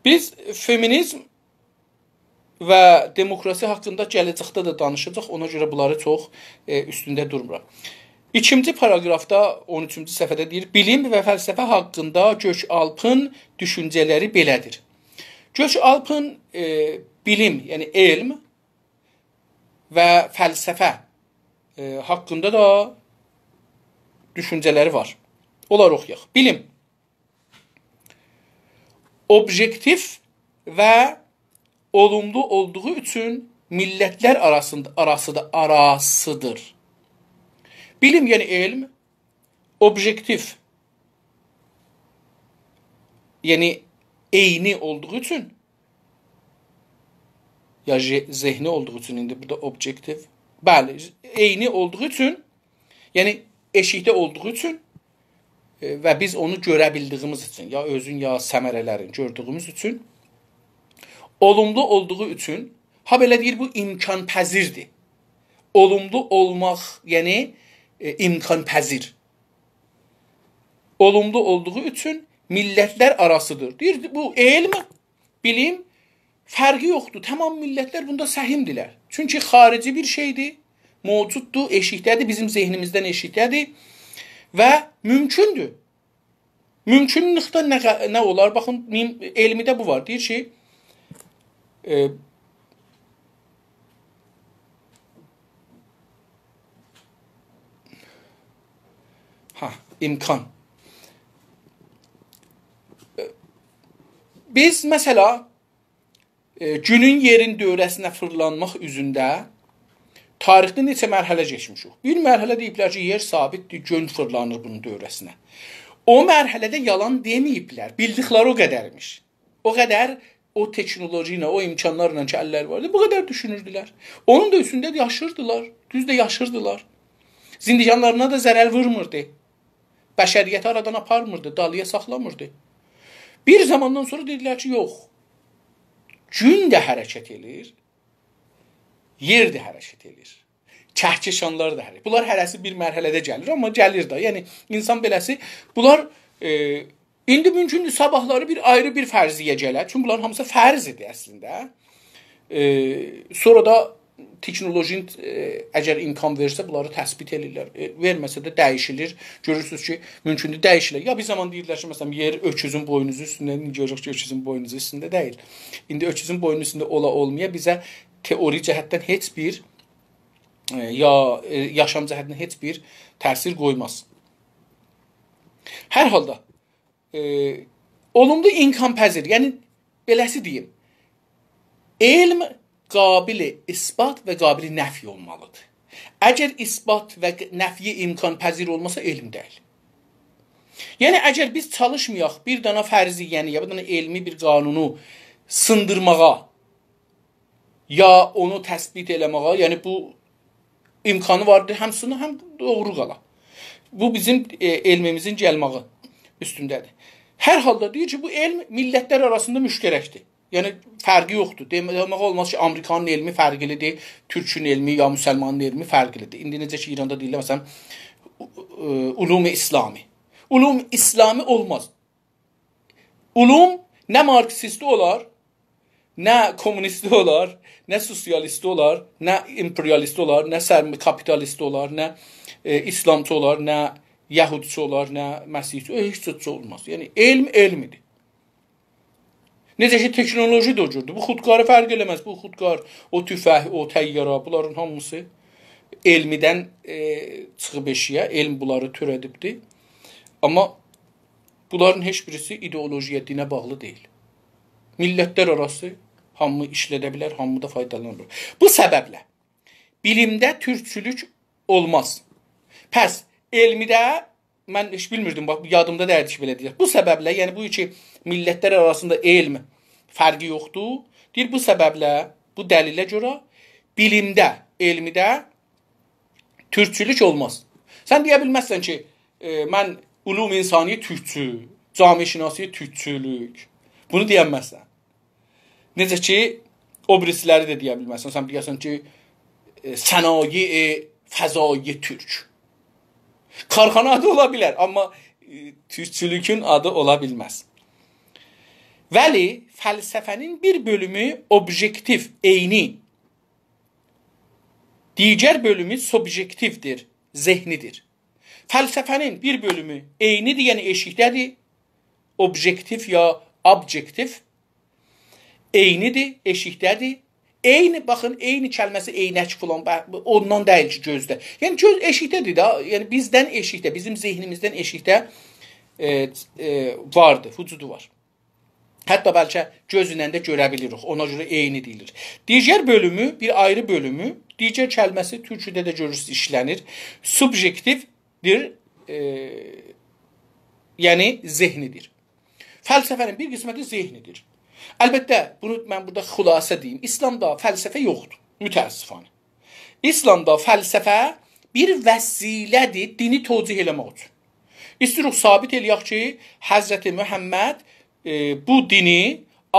بیز فمینیزم و دموکراسی حاقیندا گله‌جکده ده دانیشاجاق، اونا گؤره بونلاری چوخ، ائ، اوستونده دورمورام. ایکینجی پاراگرافدا، اون اوچونجو صفحه‌ده دئییر: «بیلیم و فلسفه حاقیندا گؤک‌آلپین دوشونجه‌لری بئله‌دیر.» گؤک‌آلپین، ائ، بیلیم، یعنی علم و فلسفه، ائ، حاقیندا دا دوشونجه‌لری وار. اونلاری اوخویاق. بیلیم. اوبژکتیو و اولوملو اولدوغو اوچون میللتلر آراسیندا، آراسیدا، آراسیدیر. بیلیم، یعنی علم، اوبژکتیو، یعنی عینی اولدوغو اوچون، یا ژه-، ذهنی اولدوغو اوچون، ایندی بورادا اوبژکتیو، بلی، عینی اولدوغو اوچون، یعنی ائشیکده اولدوغو اوچون، ائ، و بیز اونو گؤره بیلدیگیمیز اوچون، یا اؤزون، یا ثمره‌لرین گؤردویوموز اوچون، اولوملو اولدوغو اوچون، هابئله دئییر، بو امکان‌پذیردیر. اولوملو اولماق، یعنی، ائ، امکان‌پذیر. اولوملو اولدوغو اوچون میللتلر آراسیدیر. دئییر، بو علم، بیلیم، فرقی یوخدور. تمام میللتلر بوندا سهمدیرلر. چونکی خارجی بیر شئیدیر، موجوددور، ائشیکده‌دیر، بیزیم ذهنیمیزدن ائشیکده‌دیر و مومکوندور. مومکونلوکده نه قه-، نه اولار؟ باخین، میم-، علمیده بو وار. دئییر کی، ائ، هه، امکان. ائ، بیز، مثلا، ائ، گونون یئرین دؤوره‌سینه فیرلانماق اوزونده تاریخده نئچه مرحله کئچمیشیک. بیر مرحله دئییبلر کی، یئر ثابتدیر، گون فیرلانیر بونون دؤوره‌سینه. او مرحله‌ده یالان دئمه‌ییبلر. بیلدیکلری او قدرمیش. او قدر او تکنولوژی ایله، او امکانلارلا کی، اللری واردی، بو قدر دوشونوردولر. اونون دا اوستونده یاشیردیلار. دوز ده یاشیردیلار. زندگانلارینا دا ضرر وورموردو. بشریتی آرادان آپارمیردی، دالییا ساخلامیردی. بیر زاماندان سونرا دئدیلر کی، یوخ. گون ده حرکت ائله‌ییر، یئر ده حرکت ائله‌ییر. کهکشانلار دا حرکت. بونلار هره‌سی بیر مرحله‌ده گلیر، آمما گلیر ده. یعنی، اینسان بئله‌سی، بونلار، ائ، ایندی مومکوندور، صاباحلاری بیر آیری بیر فرضیه گله. چونکی بونلارین هامیسی فرض ایدی اصلینده. ائ، سونرا دا تکنولوژین، ائ، اگر امکان وئرسه، بونلاری تثبیت ائله‌ییرلر. ائ، وئرمه‌سه ده دییشیلیر. گؤرورسونوز کی، مومکوندور دییشیلیر. یا بیر زامان دئییرلر کی، مثلا، یئر اؤکوزون بوینوزو اوستونده، ایندی گؤروروک کی، اؤکوزون بوینوزو اوستونده دئییل. ایندی اؤکوزون بوینو اوستونده اولا اولمایا بیزه تئوری جهتدن هئچ بیر، ائ، یا، ائ، یاشام جهتدن هئچ بیر تأثیر قویماز. هر حالدا، ائ، اولوملو امکان‌پذیر، یعنی بئله‌سی دئییم، علم قابل اثبات و قابل نفی اولمالیدیر. اگر اثبات و ق-، نفی امکان‌پذیر اولماسا، علم دئییل. یعنی، اگر بیز چالیشمایاق بیر دانا فرضیه‌نی، یا بیر دانا علمی بیر قانونو سیندیرماغا، یا اونو تثبیت ائله‌مه‌یه، یعنی بو امکانی واردیر، هم سینیر، هم دوغرو قالا. بو بیزیم، ائ، علمیمیزین گلمه‌یی اوستونده‌دیر. هر حالدا دئییر کی، بو علم میللتلر آراسیندا مشترکدیر. یعنی، فرقی یوخدور. دئمک، دئمک اولماز کی، آمریکانین علمی فرقلی‌دیر، تورکون علمی یا مسلمانین علمی فرقلی‌دیر. ایندی نئجه کی، ایراندا دئییرلر، مثلا، ا، ا، علوم اسلامی. علوم اسلامی اولماز. علوم نه مارکسیستی اولار، نه کمونیستی اولار، نه سوسیالیستی اولار، نه امپریالیستی اولار، نه سرم-، کاپیتالیستی اولار، نه، ائ، اسلامچی اولار، نه یهودچی اولار، نه مسیحچی، ائ، هئچ زاد اولماز. یعنی، علم علم‌دیر. نئجه کی، تکنولوژی ده او جوردور. بو خودکاری فرق ائله‌مز. بو خودکار، او توفک، او طیاره، بونلارین هامیسی علمیدن، ائ، چیخیب ائشییه، علم بونلاری تؤره‌دیبدیر. آمما بونلارین هئچ بیریسی ایدئولوژی‌یه، دینه باغلی دئییل. میللتلر آراسی هامی ایشلده بیلر، هامی دا فایدالانا بیلر. بو سببله بیلیمده تورکچولوک اولماز. پس علمیده من هئچ بیلمیردیم، باخ، یادیمدا دئییردی کی، بئله دئیک. بو سببله، یعنی بو کی، میللتلر آراسیندا علم فرقی یوخدور. دئییر، بو سببله، بو دلیله گؤره بیلیمده، علمیده تورکچولوک اولماز. سن دئیه بیلمزسن کی، ائ، من علوم انسانی تورکچو، جامعه‌شناسی تورکچولوک. بونو دئینمزسن. نئجه کی، او بیریسی‌لری ده دئیه بیلمزسن. سن دئیه‌سن کی، ائ، صنایع فضایی تورک. کارخانا آدی اولا بیلر، آمما، ائ، تورکچولوکون آدی اولا بیلمز. ولی فلسفه‌نین بیر بؤلومو اوبژکتیو، عینی، دیگر بؤلومو سوبژکتیودیر، ذهنی‌دیر. فلسفه‌نین بیر بؤلومو عینی‌دیر، یعنی ائشیکده‌دیر، اوبژکتیو یا ابجکتیو، عینی‌دیر، ائشیکده‌دیر. عینی، باخین، عینی کلمه‌سی، عینک فلان، به-، اوندان دئییل کی، گؤزده. یعنی گؤز ائشیکده‌دیر ده، یعنی بیزدن ائشیکده، بیزیم ذهنیمیزدن ائشیکده، ائ، ائ، واردیر، وجودو وار. حتی بلکه گؤز ایله ده گؤره بیلیریک. اونا گؤره عینی دئییلیر. دیگر بؤلومو، بیر آیری بؤلومو، دیگر کلمه‌سی تورکوده ده گؤرورسونوز ایشله‌نیر. سوبژکتیودیر، ائ، یعنی ذهنی‌دیر. فلسفه‌نین بیر قسمتی ذهنی‌دیر. البته، بونو من بورادا خلاصه دئییم. ایسلامدا فلسفه یوخدور، متأسفانه. ایسلامدا فلسفه بیر وسیله‌دیر دینی توجیه ائله‌مک اوچون. ایسته‌ییریک ثابت ائله‌یک کی، حضرت محمد، ائ، بو دینی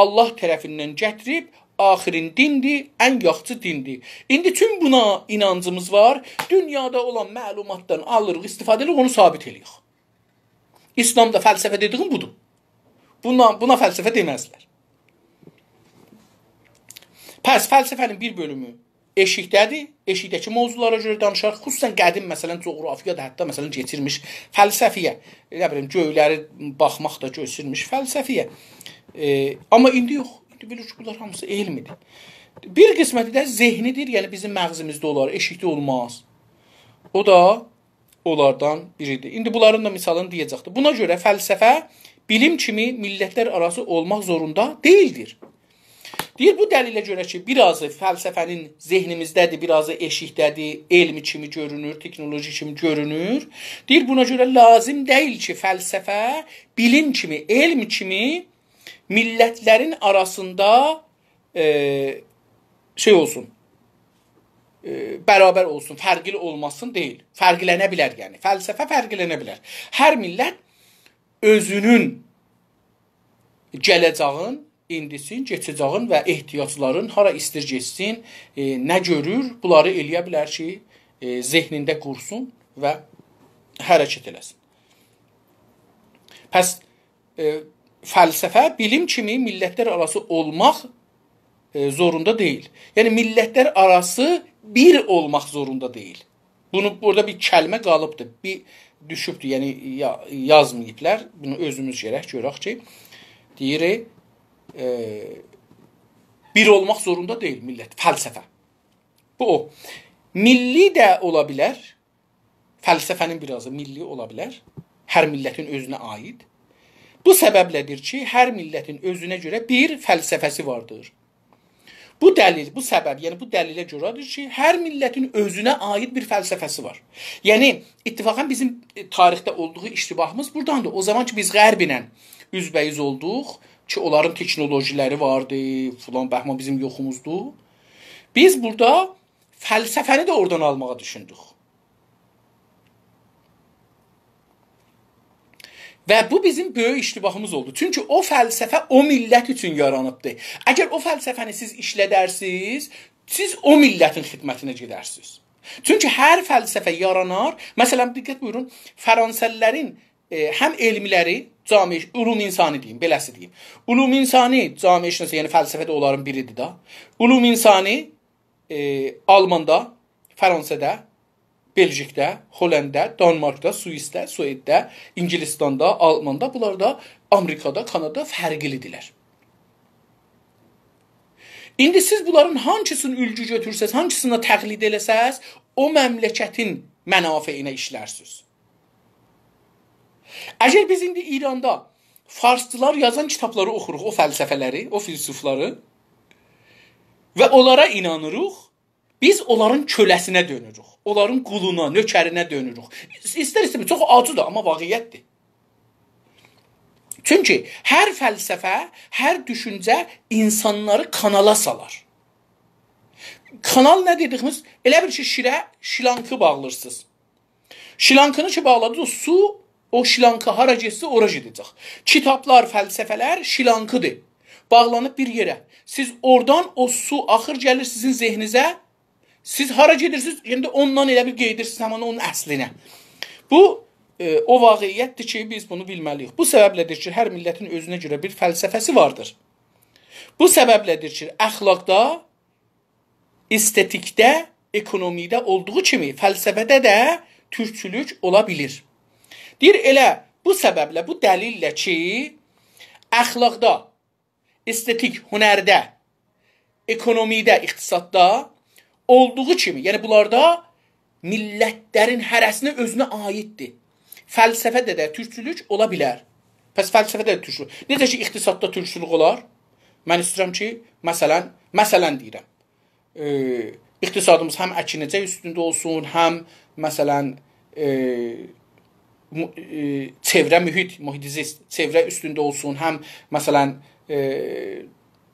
الله طرفیندن گتیریب، آخرین دیندیر، ان یاخشی دیندیر. ایندی توم بونا اینانجیمیز وار، دونیادا اولان معلوماتدان آلیریق، استفاده ائدیریک، اونو ثابت ائله‌یک. ایسلامدا فلسفه دئدیگیم بودور. بونا، بونا فلسفه دئمزلر. پس فلسفه‌نین بیر بؤلومو ائشیکده‌دیر، ائشیکده‌کی موضوعلارا گؤره دانیشار. خصوصاً قدیم، مثلاً، جغرافیادا حتی، مثلاً، کئچیرمیش فلسفه‌یه، نه بیلیم، گؤیلری باخماق دا کئچیرمیش فلسفه‌یه. ائ، آمما ایندی یوخ. ایندی بیلیر کی، بونلار هامیسی علم‌دیر. بیر قسمتی ده ذهنی‌دیر، یعنی بیزیم مغزیمیزده اولار، ائشیکده اولماز. او دا اونلاردان بیری‌دیر. ایندی بونلارین دا مثالینی دئیه‌جکدیر. بونا گؤره فلسفه بیلیم کیمی میللتلر آراسی اولماق زوروندا دئییلدیر. دئییر، بو دلیله گؤره کی، بیر آزی فلسفه‌نین ذهنیمیزده‌دیر، بیر آزی ائشیکده‌دیر، علم کیمی گؤرونور، تکنولوژی کیمی گؤرونور. دئییر، بونا گؤره لازیم دئییل کی، فلسفه بیلیم کیمی، علم کیمی میللتلرین آراسیندا، ائ، شئی اولسون، ائ، برابر اولسون، فرقلی اولماسین دئییل. فرقلنه بیلر، یعنی. فلسفه فرقلنه بیلر. هر میللت اؤزونون گله‌جه‌یین، ایندیسین، کئچه‌جه‌یین و احتیاجلارین، هارا ایستیر گئتسین، ائ، نه گؤرور، بونلاری ائله‌یه بیلر کی، ائ، ذهنینده قورسون و حرکت ائله‌سین. پس، ائ، فلسفه بیلیم کیمی میللتلر آراسی اولماق، ائ، زوروندا دئییل. یعنی، میللتلر آراسی بیر اولماق زوروندا دئییل. بونو بورادا بیر کلمه قالیبدیر، بیر دوشوبدور، یعنی یا-، یازماییبلار. بونو اؤزوموز گرک گؤرک کی، دئییر، ائ، بیر اولماق زوروندا دئییل میللت، فلسفه. بو او. میللی ده اولا بیلر. فلسفه‌نین بیر آزی میللی اولا بیلر. هر میللتین اؤزونه عایید. بو سببله‌دیر کی، هر میللتین اؤزونه گؤره بیر فلسفه‌سی واردیر. بو دلیل، بو سبب، یعنی بو دلیله گؤره‌دیر کی، هر میللتین اؤزونه عایید بیر فلسفه‌سی وار. یعنی، اتفاقاً بیزیم، ائ، تاریخده اولدوغو اشتباهیمیز بورادان‌دیر. او زامان کی، بیز غرب ایله اوزبه‌اوز اولدوق کی، اونلارین تکنولوژی‌لری واردی، فلان بهمان بیزیم یوخوموزدور. بیز بورادا فلسفه‌نی ده اورادان آلماغی دوشوندوک. و بو بیزیم بؤیوک اشتباهیمیز اولدو. چونکی او فلسفه او میللت اوچون یارانیبدی. اگر او فلسفه‌نی سیز ایشلدرسیز، سیز او میللتین خدمتینه گئدرسیز. چونکی هر فلسفه یارانار، مثلا، دقت بویورون، فرانسه‌لی‌لرین، ائ، هم علملری، جامعه، علوم انسانی دئییم، بئله‌سی دئییم. علوم انسانی، جامعه‌شناسی، یعنی فلسفه ده اونلارین بیریدیر ده. علوم انسانی، ائ، آلماندا، فرانسه‌ده، بلژیکده، هلندده، دانمارکدا، سوئیسده، سوئدده، انگلستاندا، آلماندا، بونلاردا، آمریکادا، کانادادا فرقلی‌دیرلر. ایندی سیز بونلارین هانسینی اولگو گؤتورسز، هانسینا تقلید ائله‌سز، او مملکتین منافعینه ایشلرسیز. اگر بیز ایندی ایراندا فارسچیلار یازان کیتابلاری اوخوروق، او فلسفه‌لری، او فیلسوفلاری و اونلارا اینانیریق، بیز اونلارین کؤله‌سینه دؤنوروک. اونلارین قولونا، نؤکرینه دؤنوروک. ایستر-ایسته‌مز، چوخ آجیدیر، آمما واقعیتدیر. چونکی هر فلسفه، هر دوشونجه اینسانلاری کانالا سالار. کانال نه دئدیییمیز؟ ائله بیل کی، شیره شیلانکی باغلیرسینیز. شیلانکینی کی باغلادینیز، او سو، او شیلانکی هارا گئتسه، اورا گئده‌جک. کیتابلار، فلسفه‌لر شیلانکی‌دیر. باغلانیب بیر یئره. سیز اورادان او سو آخیر گلیر سیزین ذهنینیزه. سیز هارا گئدیرسینیز، یئنه ده اوندان ائله بیل قئییدیرسینیز همین اونون اصلینه. بو، ائ، او واقعیتدیر کی، بیز بونو بیلمه‌لی‌ییک. بو سببله‌دیر کی، هر میللتین اؤزونه گؤره بیر فلسفه‌سی واردیر. بو سببله‌دیر کی، اخلاقدا، استتیکده، اکونومیده اولدوغو کیمی فلسفه‌ده ده تورکچولوک اولا بیلیر. دئییر، ائله بو سببله، بو دلیلله کی، اخلاقدا، استتیک، هنرده، اکونومیده، اقتصاددا اولدوغو کیمی، یعنی بونلاردا میللتلرین هره‌سینین اؤزونه عایددیر. فلسفه‌ده ده تورکچولوک اولا بیلر. پس فلسفه‌ده ده تورکچولوک. نئجه کی، اقتصاددا تورکچولوک اولار؟ من ایسته‌ییرم کی، مثلا، مثلا دئییرم، ائ، اقتصادیمیز هم اکینه‌جک اوستونده اولسون، هم، مثلا، ائ، مو-، ائ، چئوره محیط، محیط زیست، چئوره اوستونده اولسون، هم، مثلا، ائ،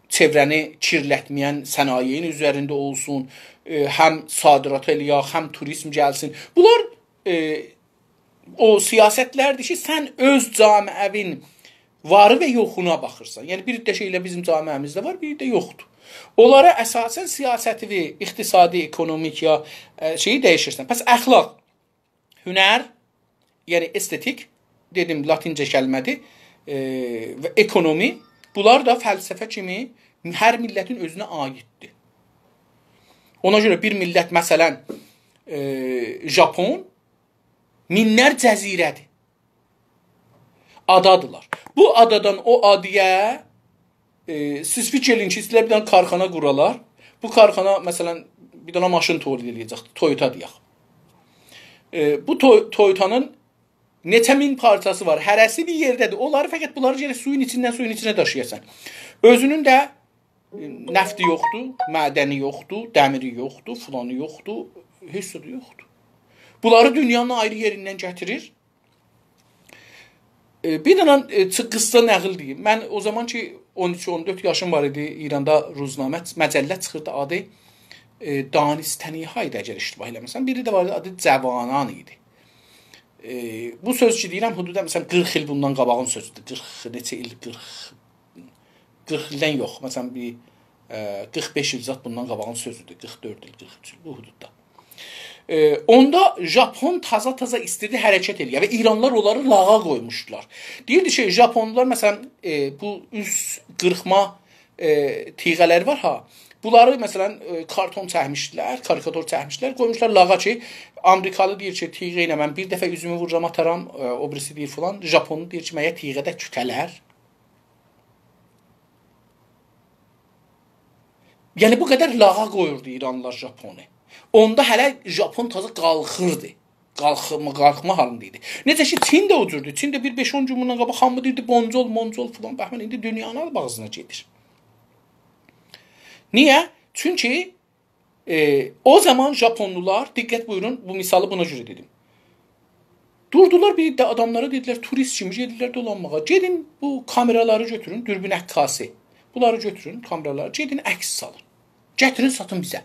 چئوره‌نی کیرلتمه‌ین صنایعین اوزرینده اولسون، ائ، هم صادرات ائله‌یک، هم توریزم گلسین. بونلار، ائ، او سیاستلردیر کی، سن اؤز جامعه‌وین واری و یوخونا باخیرسان. یعنی، بیر ده شئی ائله بیزیم جامعه‌میزده وار، بیر ده یوخدور. اونلارا اساسا سیاستیوی، اقتصادی، اکونومیک یا، ائ، شئیی دییشیرسن. پس اخلاق، هنر، یعنی استتیک، دئدیم، لاتینجه کلمه‌دیر، ائ، و اکونومی، بونلار دا فلسفه کیمی هر میللتین اؤزونه عایددیر. اونا گؤره بیر میللت، مثلا، ائ، ژاپون، مینلر جزیره‌دیر. آدادیلار. بو آدادان او آدایا، ائ، سیز فیکیر ائله‌یین کی، ایسته‌ییرلر بیر دنه کارخانا قورالار. بو کارخانا، مثلا، بیر دنه ماشین تولید ائله‌یه‌جکدیر، تویوتا دئیک. ائ، بو توی-، تویوتانین نئچه مین پارچاسی وار. هره‌سی بیر یئرده‌دیر. اونلاری فقط بونلاری گرک سویون ایچیندن سویون ایچینه داشییاسان. اؤزونون ده، ائ، نفتی یوخدور، معدنی یوخدور، دمیری یوخدور، فلانی یوخدور، هئچ زادی یوخدور. بونلاری دونیانین آیری یئریندن گتیریر. ائ، بیر دنه، ائ، چی-، قیسا ناغیل دئییم. من او زامان کی، اون اوچ، اون دؤرد یاشیم وار ایدی، ایراندا روزنامه، مجله چیخیردی، آدی، ائ، دانستنی‌ها ایدی، اگر اشتباه ائله‌مه‌سم. بیری ده وار ایدی، آدی جوانان ایدی. ائ، بو سؤز کی دئییرم، حدودا، مثلا، قیرخ ایل بوندان قاباغین سؤزودور. قیرخ، نئچه ایل، قیرخ، قیرخ ایلدن یوخ. مثلا، بیر، ائ، قیرخ بئش ایل زاد بوندان قاباغین سؤزودور. قیرخ دؤرد ایل، قیرخ اوچ ایل، بو حدوددا. ائ، اوندا ژاپون تازا-تازا ایستیردی حرکت ائله‌یه و ایرانلیلار اونلاری لاغا قویموشدولار. دئییردی کی، ژاپونلولار، مثلا، ائ، بو اوست قیرخما، ائ، تیغه‌لری وار ها، بونلاری، مثلا، ائ، کارتون چکمیشدیلر، کاریکاتور چکمیشدیلر، قویموشلار لاغا کی، آمریکالی دئییر کی، تیغه ایله من بیر دفعه اوزومو وورورام، آتارام، ائ، او بیریسی دئییر فلان، ژاپونلو دئییر کی، مگر تیغه ده کوته‌لر؟ یعنی، بو قدر لاغا قویوردو ایرانلیلار ژاپونو. اوندا هله ژاپون تازا قالخیردی. قالخما، قالخما حالیندا ایدی. نئجه کی، چین ده او جوردور. چین ده بیر بئش-اون گون بوندان قاباق هامی دئییردی، «بونجول، مونجول» فلان. باخ، من ایندی دونیانی آلیب آغزینا گئدیر. نییه؟ چونکی، ائ، او زامان ژاپونلولار، دقت بویورون، بو مثالی بونا گؤره دئدیم. دوردولار، بیر عده آداملارا دئدیلر، توریست کیمی گئدیرلر دولانماغا. گئدین، بو کامئرالاری گؤتورون، دوربین عکاسی. بونلاری گؤتورون، کامئرالاری، گئدین، عکس سالین. گتیرین، ساتین بیزه.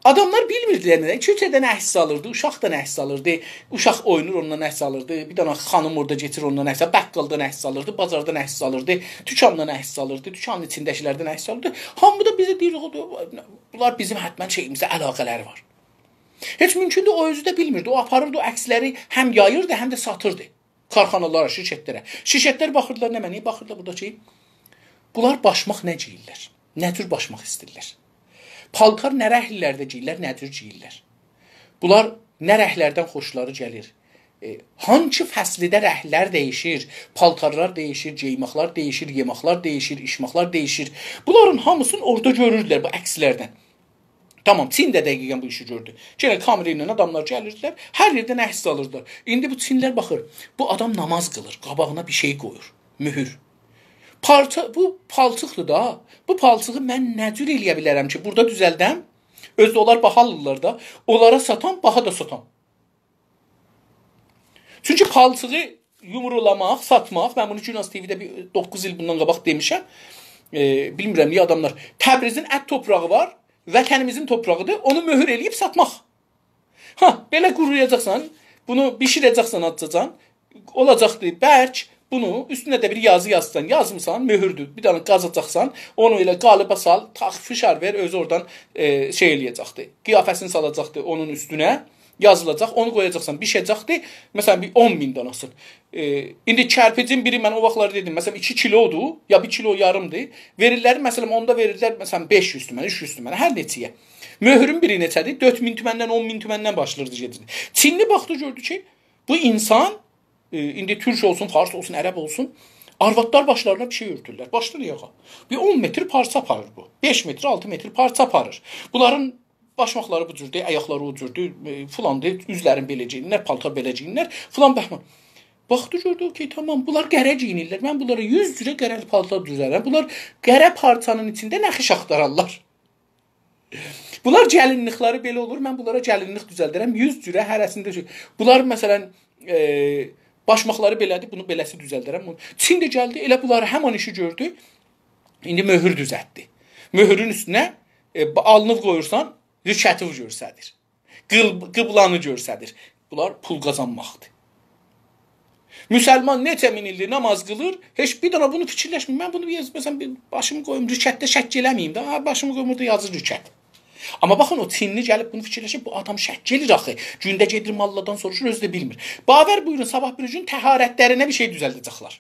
آداملار بیلمیردیلر نه. کوچه‌دن عکس آلیردی، اوشاقدان عکس آلیردی. اوشاق اوینور، اوندان عکس آلیردی. بیر دنه خانیم اورادا کئچیر، اوندان عکس آلیردی. بقالدان عکس آلیردی، بازاردان عکس آلیردی، دوکاندان عکس آلیردی، دوکانین ایچینده‌کیلردن عکس آلیردی. هامی دا بیزه دئییر: «او، بونلار بیزیم حتماً شئییمیزه علاقه‌لری وار.» هئچ مومکوندور، او اؤزو ده بیلمیردی. او آپاریردی، او عکسلری هم یاییردی، هم ده ساتیردی کارخانالارا، شرکتلره. شرکتلر باخیردیلار، نمنه‌یه باخیردیلار بورادا کی، بونلار باشماق نه گئییرلر؟ نه جور باشماق ایسته‌ییرلر؟ پالتار نه رنگلرده گئییرلر، نه جور گئییرلر؟ بونلار نه رنگلردن خوشلاری گلیر؟ ائ، هانسی فصلده رنگلر دییشیر، پالتارلار دییشیر، گئیماقلار دییشیر، یئماقلار دییشیر، ایچماقلار دییشیر. بونلارین هامیسینی اورادا گؤروردولر بو عکسلردن. تامام، چین ده دقیقاً بو ایشی گؤردو. یئنه کامئرا ایله آداملار گلیردیلر، هر یئردن عکس آلیردیلار. ایندی بو چینلی‌لر باخیر، بو آدام ناماز قیلیر، قاباغینا بیر شئی قویور، مؤهور. پارچا، بو پالچیقدیر دا. بو پالچیغی من نه جور ائله‌یه بیلرم کی، بورادا دوزلدم، اؤزو ده اونلار باها آلیرلار دا، اونلارا ساتام، باها دا ساتام. چونکی پالچیغی یومرولاماق، ساتماق، من بونو گوناز تی‌وی‌ده بیر دوققوز ایل بوندان قاباق دئمیشم. ائ، بیلمیرم نییه آداملار، تبریزین ات توپراغی وار، وطنیمیزین توپراغیدیر، اونو مؤهور ائله‌ییب ساتماق. ها، بئله قورویاجاقسان، بونو بیشیره‌جکسن آزجاجان، اولاجاقدی برک، بونو اوستونه ده بیر یازی یازسان، یازمیسان، مؤهوردور. بیر دنه قازاجاقسان، اونو ائله قالیبا سال، تاخ، فشار وئر، اؤزو اورادان، ائ، شئی ائله‌یه‌جکدی. قیافه‌سینی سالاجاقدی اونون اوستونه، یازیلاجاق، اونو قویاجاقسان، بیشه‌جکدی. مثلاً، بیر اون مین داناسی. ائ، ایندی کرپیجین بیری، من او واختلار دئدیم، مثلاً، ایکی کیلودور، یا بیر کیلو یاریمدیر. وئریرلر، مثلاً، اوندا وئریرلر، مثلاً، بئش یوز تومن، اوچ یوز تومن، هر نئچه‌یه. مؤهورون بیری نئچه‌دیر؟ دؤرد مین تومندن، اون مین تومندن باشلاییردی گئدیردی. چینلی باخدی، گؤردو کی، بو اینسان، ائ، ایندی تورک اولسون، فارس اولسون، عرب اولسون، آروادلار باشلارینا بیر شئی اؤرتورلر. باشلاییر آیاغا. بیر اون متر پارچا آپاریر بو. بئش متر، آلتی متر پارچا آپاریر. بونلارین باشماقلاری بو جوردور، آیاقلاری او جوردور، ائ، فلاندیر، اوزلرین بئله گئیینیرلر، پالتار بئله گئیینیرلر، فلان بهمان. باخدی، گؤردو کی، تامام، بونلار قره گئیینیرلر. من بونلارا یوز جوره قره‌لی پالتار دوزلدرم. بونلار قره پارچانین ایچینده نقیش آختارارلار. بونلار گلینلیکلری بئله اولور، من بونلارا گلینلیک دوزلدرم، یوز جوره هره‌سینده شئی. بونلار، مثلاً، ائ، باشماقلاری بئله‌دیر، بونو بئله‌سی دوزلدرم. بونو... چین ده گلدی، ائله بونلاری همان ایشی گؤردو. ایندی مؤهور دوزلتدی. مؤهورون اوستونه، ائ، با-، آلینی قویورسان، رکعتی گؤستریر. قیل-، قبله‌نی گؤستریر. بونلار پول قازانماقدیر. مسلمان نئچه مین ایلدیر ناماز قیلیر، هئچ بیر دنه بونو فیکیرلشمیر. من بونو بیر، مثلاً، بیر باشیمی قویوم رکعتده، شک ائله‌مه‌ییم ده. ها، باشیمی قویوم بورادا یازیر رکعت. آمما باخین، او چینلی گلیب بونو فیکیرلشیب، بو آدام شک ائله‌ییر آخی. گونده گئدیر ماللادان سوروشور، اؤزو ده بیلمیر. باور بویورون، صاباح بیر گون طهارتلرینه بیر شئی دوزلده‌جکلر.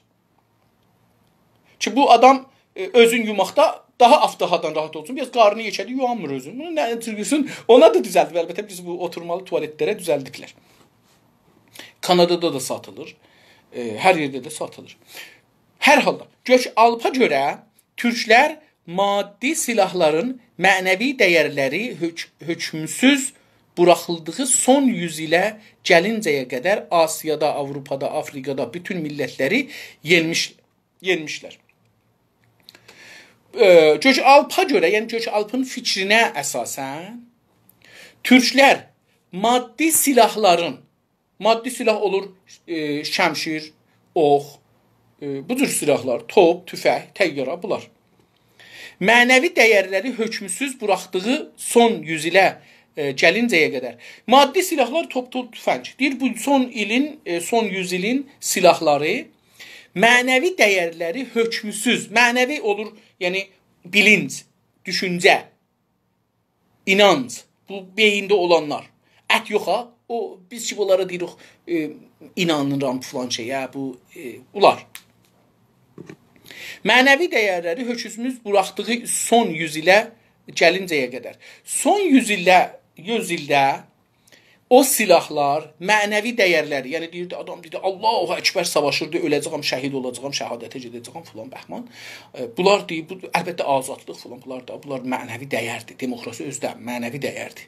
کی، بو آدام، ائ، اؤزون یوماقدا داها آفتاهادان راحت اولسون. بیر آز قارنی یئکه‌دیر، یویانمیر اؤزون. بونو نه جور یویسون، اونا دا دوزلدیب. البته، بیز بو اوتورمالی توالتلره دوزلدیبلر. کانادادا دا ساتیلیر. ائ، هر یئرده ده ساتیلیر. هر حالدا، گؤک‌آلپا گؤره تورکلر مادی سیلاحلارین معنوی دَیَرلری هؤک-، هؤکمسوز بوراخیلدیغی سون یوز ایله گلینجه‌یه قدر آسیادا، آوروپادا، آفریقادا بوتون میللتلری یئنمیش-، یئنمیشلر. ائ، گؤک‌آلپا گؤره، یعنی گؤک‌آلپین فیکرینه اساساً، تورکلر مادی سیلاحلارین، مادی سیلاح اولور، ائ، شمشیر، اوخ، ائ، بو جور سیلاحلار، توپ، توفنگ، طیاره، بونلار. معنوی دَیَرلری هؤکمسوز بوراخدیغی سون یوز ایله، ائ، گلینجه‌یه قدر. مادی سیلاحلار، توپ، توپ، توفنگ. دئییر، بو سون ایلین، ائ، سون یوز ایلین سیلاحلاری معنوی دَیَرلری هؤکمسوز، معنوی اولور، یعنی بیلینج، دوشونجه، اینانج، بو بئیینده اولانلار. ات یوخ ها، او، بیز کی، بونلارا دئییریک، ائ، اینانیرام فلان شئیه، بو، ائ، بونلار. معنوی دَیَرلری هؤکمسوز بوراخدیغی سون یوز ایله گلینجه‌یه قدر. سون یوز ایلده، یوز ایلده او سیلاحلار، معنوی دَیَرلری، یعنی دئییردی، آدام دئییردی، «الله اکبر، ساواشیردی، اؤله‌جه‌یم، شهید اولاجاغام، شهادته گئده‌جه‌یم»، فلان بهمان. ائ، بونلار دئییر، بو، البته، آزادلیق فلان، بونلار دا، بونلار معنوی دَیَردیر. دموکراسی اؤزو ده معنوی دَیَردیر.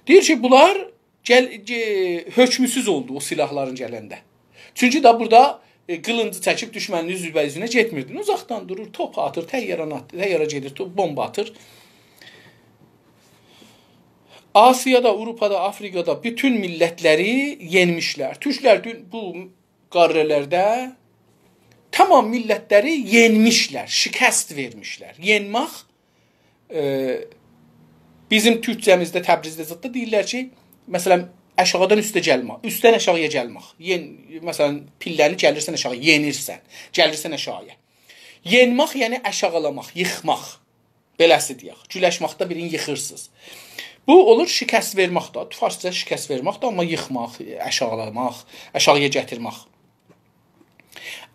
دئییر کی، بونلار گل-، گئ-، هؤکمسوز اولدو او سیلاحلارین گلنده. چونکی دا بورادا، ائ، قیلینجی چکیب دوشمنین اوزبه‌اوزونه گئتمیردین. اوزاقدان دورور، توپ آتیر، طیاره‌نی آت-، طیاره گئدیر، توپ، بومبا آتیر. آسیادا، آوروپادا، آفریقادا بوتون میللتلری یئنمیشلر. تورکلر دون بو قاره‌لرده تامام میللتلری یئنمیشلر، شکست وئرمیشلر. یئنمک، ائ، بیزیم تورکجه‌میزده، تبریزده زاددا دئییرلر کی، مثلا، آشاغیدان اوسته گلمک، اوستدن آشاغییا گلمک. یئن-، مثلا، پیلله‌نی گلیرسن آشاغی، یئنیرسن، گلیرسن آشاغییا. یئنمک، یعنی آشاغیلاماق، ییخماق. بئله‌سی دئیک. گولشمکده بیرینی ییخیرسینیز. بو اولور شکست وئرمک ده، فارسجا شکست وئرمک ده، آمما ییخماق، آشاغیلاماق، آشاغییا گتیرمک.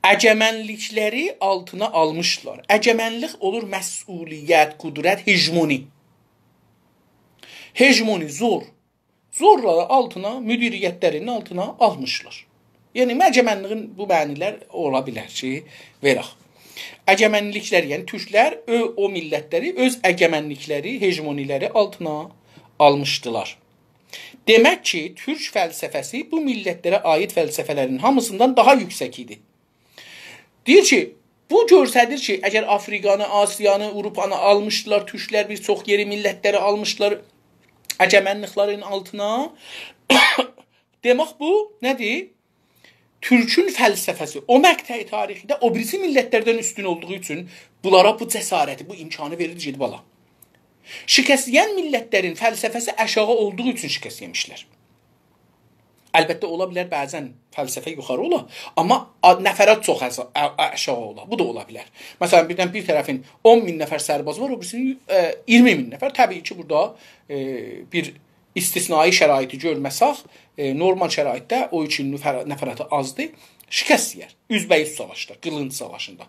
اگمنلیکلری آلتینا آلمیشدیلار. اگمنلیک اولور مسئولیت، قدرت، هژمونی. هژمونی، زور. زورلا آلتینا، مدیریتلرینین آلتینا آلمیشلار. یعنی، اگمنلیگین بو معنی‌لر اولا بیلر کی، وئرک. اگمنلیکلری، یعنی تورکلر او، او میللتلری اؤز اگمنلیکلری، هژمونی‌لری آلتینا آلمیشدیلار. دئمک کی، تورک فلسفه‌سی بو میللتلره عایید فلسفه‌لرین هامیسیندان داها یوکسک ایدی. دئییر کی، بو گؤستریر کی، اگر آفریقانی، آسیانی، آوروپانی آلمیشدیلار، تورکلر بیر چوخ یئری، میللتلری آلمیشدیلار اگمنلیکلرین آلتینا. دئمک بو نه‌دیر؟ تورکون فلسفه‌سی او مقطع تاریخیده او بیریسی میللتلردن اوستون اولدوغو اوچون بونلارا بو جسارتی، بو امکانی وئریر، گئدیب آلا. شکست یئین میللتلرین فلسفه‌سی آشاغی اولدوغو اوچون شکست یئمیشلر. البته، اولا بیلر بعضا فلسفه یوخاری اولا، آمما آ-، نفرات چوخ آز-، آ-، آ-، آشاغی اولا. بو دا اولا بیلر. مثلا، بیردن بیر طرفین اون مین نفر سربازی وار، او بیریسینین، ائ، اییرمی مین نفر. طبیعی کی، بورادا، ائ، بیر استثنایی شرایطی گؤرمه‌سک، ائ، نورمال شرایطده او اوچون نفر-، نفراتی آزدیر، شکست یئیر. اوزبه‌اوز ساواشدا، قیلینج ساواشیندا.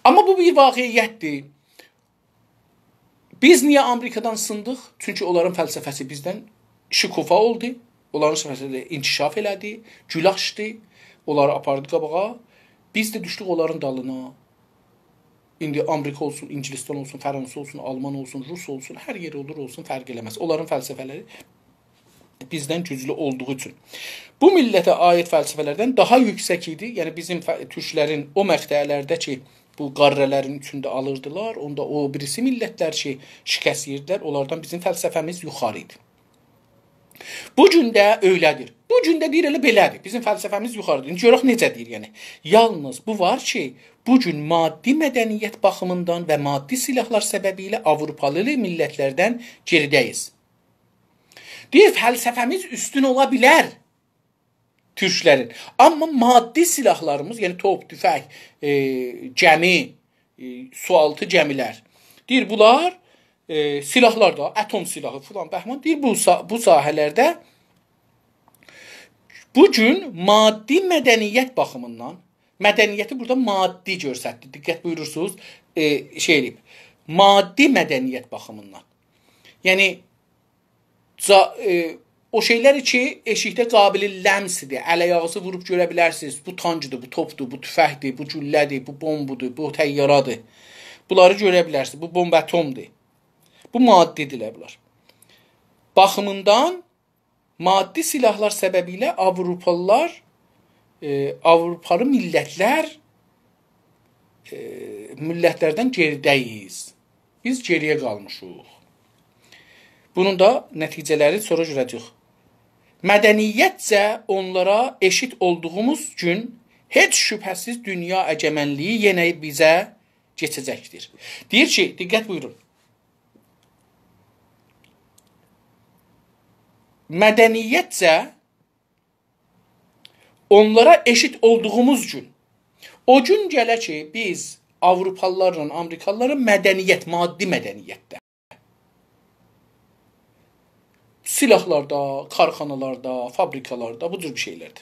آمما بو بیر واقعیتدیر. بیز نییه آمریکادان سیندیق؟ چونکی اونلارین فلسفه‌سی بیزدن شکوفا اولدو. اونلارین فلسفه‌سی ده انکشاف ائله‌دی، گول آچدی، اونلاری آپاردی قاباغا. بیز ده دوشدوک اونلارین دالینا. ایندی آمریکا اولسون، انگلستان اولسون، فرانسه اولسون، آلمان اولسون، روس اولسون، هر یئر اولور اولسون، فرق ائله‌مز. اونلارین فلسفه‌لری بیزدن گوجلو اولدوغو اوچون. بو میللته عایید فلسفه‌لردن داها یوکسک ایدی. یعنی بیزیم ف-، تورکلرین او مقطعلرده کی، بو قاره‌لرین اوچونده آلیردیلار، اوندا او بیریسی میللتلر کی، شکست یئییردیلر، اونلاردان بیزیم فلسفه‌میز یوخاری ایدی. بو گون ده ائله‌دیر. بو گون ده دئییر، ائله بئله‌دیر. بیزیم فلسفه‌میز یوخاریدیر. ایندی گؤرک نئجه دئییر، یعنی. یالنیز بو وار کی، بو گون مادی مدنیت باخیمیندان و مادی سلاحلار سببیله آوروپالی میللتلردن گئریده‌ییز. دئییر، فلسفه‌میز اوستون اولا بیلر تورکلرین. آمما مادی سلاحلاریمیز، یعنی توپ، توفنگ، ائ، گمی، ائ، سوآلتی گمیلر. دئییر، بونلار، ائ، سلاحلار دا، اتم سلاحی فلان بهمان. دئییر، بو سا-، بو ساحه‌لرده بو گون مادی مدنیت باخیمیندان، مدنیتی بورادا مادی گؤستردی. دقت بویورورسونوز، ائ، شئی ائله‌ییب. مادی مدنیت باخیمیندان. یعنی، جا-، ائ، او شئیلر کی، ائشیکده قابل لمس‌دیر، ال آیاغینیزی ووروب گؤره بیلرسینیز. بو تانکدیر، بو توپدور، بو توفنگدیر، بو گولله‌دیر، بو بومبودور، بو طیاره‌دیر. بونلاری گؤره بیلرسینیز. بو بومب اتمدور. بو مادی‌دیرلر بونلار. باخیمیندان مادی سلاحلار سببیله آوروپالیلار، ائ، آوروپالی میللتلر، ائ، میللتلردن گئریده‌ییز. بیز گئری‌یه قالمیشیق. بونون دا نتیجه‌لری سونرا گؤره‌جه‌ییک. مدنیتجه اونلارا ائشیت اولدوغوموز گون هئچ شبهه‌سیز دونیا اگمنلیگی یئنه بیزه کئچه‌جکدیر. دئییر کی، دقت بویورون. مدنیتجه اونلارا ائشیت اولدوغوموز گون، او گون گله کی، بیز آوروپالیلارلا آمریکالیلارا مدنیت، مادی مدنیتده، سلاحلاردا، کارخانالاردا، فابریکالاردا، بو جور بیر شئیلرده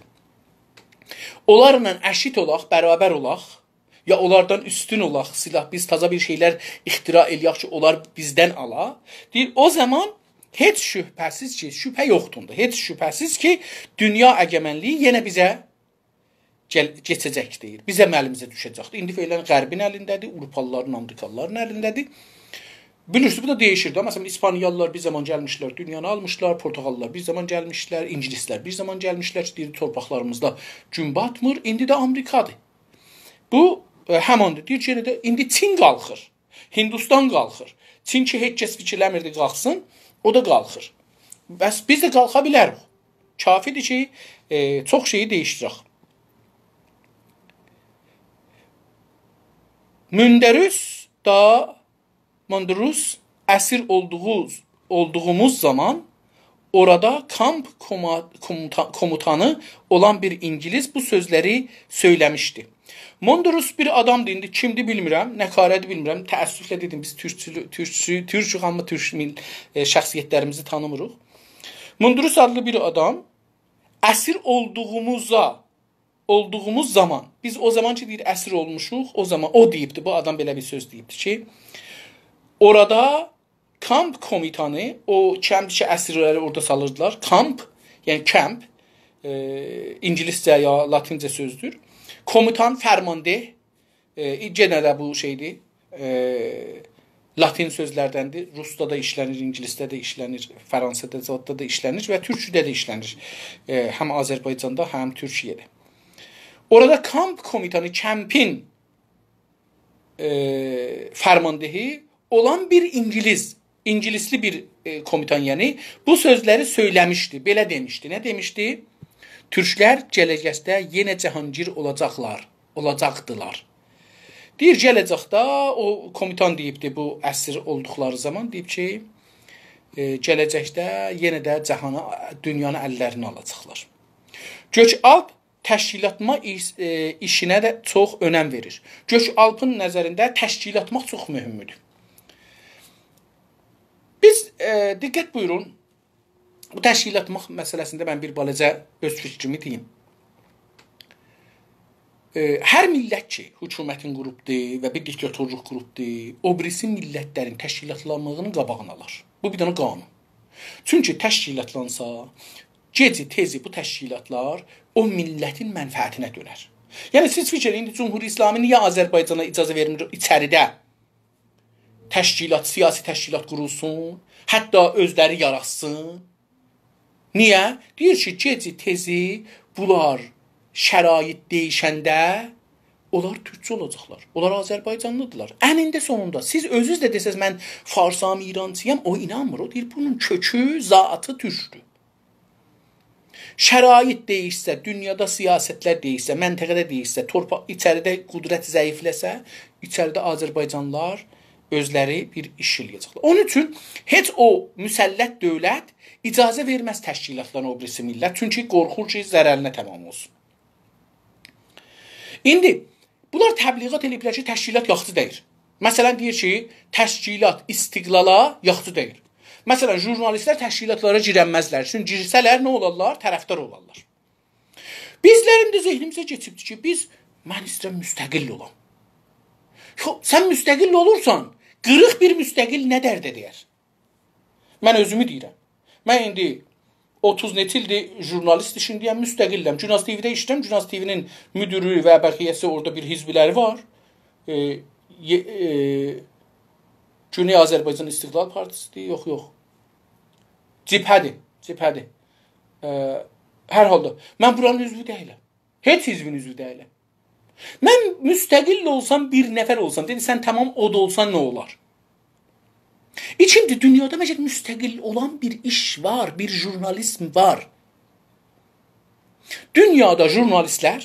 اونلارلا ائشیت اولاق، برابر اولاق، یا اونلاردان اوستون اولاق، سلاح، بیز تازا بیر شئیلر اختراع ائله‌یک کی، اونلار بیزدن آلا. دئییر، او زامان هئچ شبهه‌سیز کی، شبهه یوخدور اوندا، هئچ شبهه‌سیز کی، دونیا اگمنلیگی یئنه بیزه گل-، کئچه‌جک دئییر. بیزیم الیمیزه دوشه‌جکدیر. ایندی فعلا غربین الینده‌دیر، آوروپالیلارین، آمریکالیلارین الینده‌دیر. بیلیرسینیز، بو دا دییشیر ده. مثلا، ایسپانیالیلار بیر زامان گلمیشلر، دونیانی آلمیشلار، پرتغاللیلار بیر زامان گلمیشلر، اینگیلیسلر بیر زامان گلمیشلر کی، دئییر، تورپاقلاریمیزدا گون باتمیر. ایندی ده آمریکادیر. بو، ائ، هماندیر. دئییر کی، یئنه ده ایندی چین قالخیر. هندوستان قالخیر. چین کی، هئچ کس فیکیرله‌میردی قالخسین، او دا قالخیر. بس بیز ده قالخا بیلریک. کافیدیر کی، ائ، چوخ شئیی دییشدیرک. موندروس دا، موندروس اسیر اولدوغو-، اولدوغوموز زامان اورادا کامپ کوما-، کوموتا-، کوموتانی اولان بیر اینگیلیس بو سؤزلری سؤیله‌میشدی. موندروس بیر آدامدیر، ایندی کیمدیر بیلمیرم، نه کاره‌دیر بیلمیرم. تأسفله دئدیم، بیز تورکچولو-، تورکچو-، تورکوخ، آمما تورک میل-، ائ، شخصیتلریمیزی تانیمیریق. موندروس آدلی بیر آدام اسیر اولدوغوموزا اولدوغوموز زامان، بیز او زامان کی، دئییر، اسیر اولموشوق، او زامان او دئییبدی، بو آدام بئله بیر سؤز دئییبدی کی، اورادا کامپ کوموتانی، او کمپ کی، اسیرلری اورادا سالیردیلار، کامپ، یعنی کمپ، ائ، اینگیلیسجه یا لاتینجه سؤزدور. کوموتان، فرمانده، ائ، یئنه ده بو شئیدیر، ائ، لاتین سؤزلردندیر. روسدا دا ایشله‌نیر، اینگیلیسده ده ایشله‌نیر، فرانسه‌ده، زاددا دا ایشله‌نیر و تورکجه‌ده ده ایشله‌نیر. ائ، هم آذربایجاندا، هم تورکیه‌ده. اورادا کامپ کوموتانی، کمپین، ائ، فرماندهی اولان بیر اینگیلیس، اینگیلیسلی بیر، ائ، کوموتان، یعنی بو سؤزلری سؤیله‌میشدی، بئله دئمیشدی. نه دئمیشدی؟ «تورکلر گله‌جکده یئنه جهانگیر اولاجاقلار، اولاجاقدیلار.» دئییر، گله‌جکده، او کوموتان دئییبدی بو اسیر اولدوقلاری زامان، دئییب کی، ائ، گله‌جکده یئنه ده جهانی، دونیانی اللرینه آلاجاقلار. گؤک‌آلپ تشکیلاتما ایش-، ائ، ایشینه ده چوخ اؤنم وئریر. گؤک‌آلپین نظرینده تشکیلاتماق چوخ مهمدور. بیز، ائ، دقت بویورون، بو تشکیلاتماق مسئله‌سینده من بیر بالاجا اؤز فیکریمی دئییم. ائ، هر میللت کی، حکومتین قوروبدور و بیر دیکتاتورلوق قوروبدور، او بیریسی میللتلرین تشکیلاتلانماغینین قاباغینی آلار. بو بیر دنه قانون. چونکی تشکیلاتلانسا، گئجی تئزی بو تشکیلاتلار او میللتین منفعتینه دؤنر. یعنی، سیز فیکیر ائله‌یین، ایندی جمهوری اسلامی نییه آذربایجانا اجازه وئرمیر ایچریده تشکیلات، سیاسی تشکیلات قورولسون، حتی اؤزلری یاراتسین؟ نییه؟ دئییر کی، گئجی تئزی بونلار شرایط دییشنده اونلار تورکچو اولاجاقلار. اونلار آذربایجانلیدیرلار. انینده سونوندا سیز اؤزونوز ده دئسز، «من فارسام، ایرانچی‌یام»، او اینانمیر. او دئییر، بونون کؤکو، ذاتی تورکدور. شرایط دییشسه، دونیادا سیاستلر دییشسه، منطقه‌ده دییشسه، تورپا-، ایچریده قدرت ضعیفله‌سه، ایچریده آذربایجانلیلار اؤزلری بیر ایش ائله‌یه‌جکلر. اونون اوچون هئچ او مسلط دؤولت اجازه وئرمز تشکیلاتلارین او بیریسی میللت. چونکی قورخور کی، ضررینه تمام اولسون. ایندی بونلار تبلیغات ائله‌ییبلر کی، تشکیلات یاخشی دئییل. مثلا، دئییر کی، تشکیلات استقلالا یاخشی دئییل. مثلا، ژورنالیستلر تشکیلاتلارا گیرنمزلر. چونکی گیرسه‌لر نه اولارلار؟ طرفدار اولارلار. بیزلرین ده ذهنیمیزه کئچیبدیر کی، بیز، من ایسته‌ییرم مستقل اولام. یوخ، سن مستقل اولورسان، قیریق بیر مستقل نه درده دَیر؟ من اؤزومو دئییرم. من ایندی اوتوز نئچه ایلدیر ژورنالیست ایشینده‌یم، مستقلم. گوناز تی‌وی‌ده ایشله‌ییرم، گوناز تی‌وی‌نین مدیری و بقیه‌سی، اورادا بیر حزبلری وار. ائ، یئ-، ائ، گونئی آذربایجان استقلال پارتیسی‌دیر، یوخ، یوخ. جبهه‌دیر، جبهه‌دیر. ائ، هر حالدا، من بورانین عضوو دئییلم. هئچ حزبین عضوو دئییلم. من مستقل اولسام، بیر نفر اولسام، دئدی، سن تمام اود اولسان نه اولار؟ ایکینجی، دونیادا مگر مستقل اولان بیر ایش وار، بیر ژورنالیسم وار؟ دونیادا ژورنالیستلر،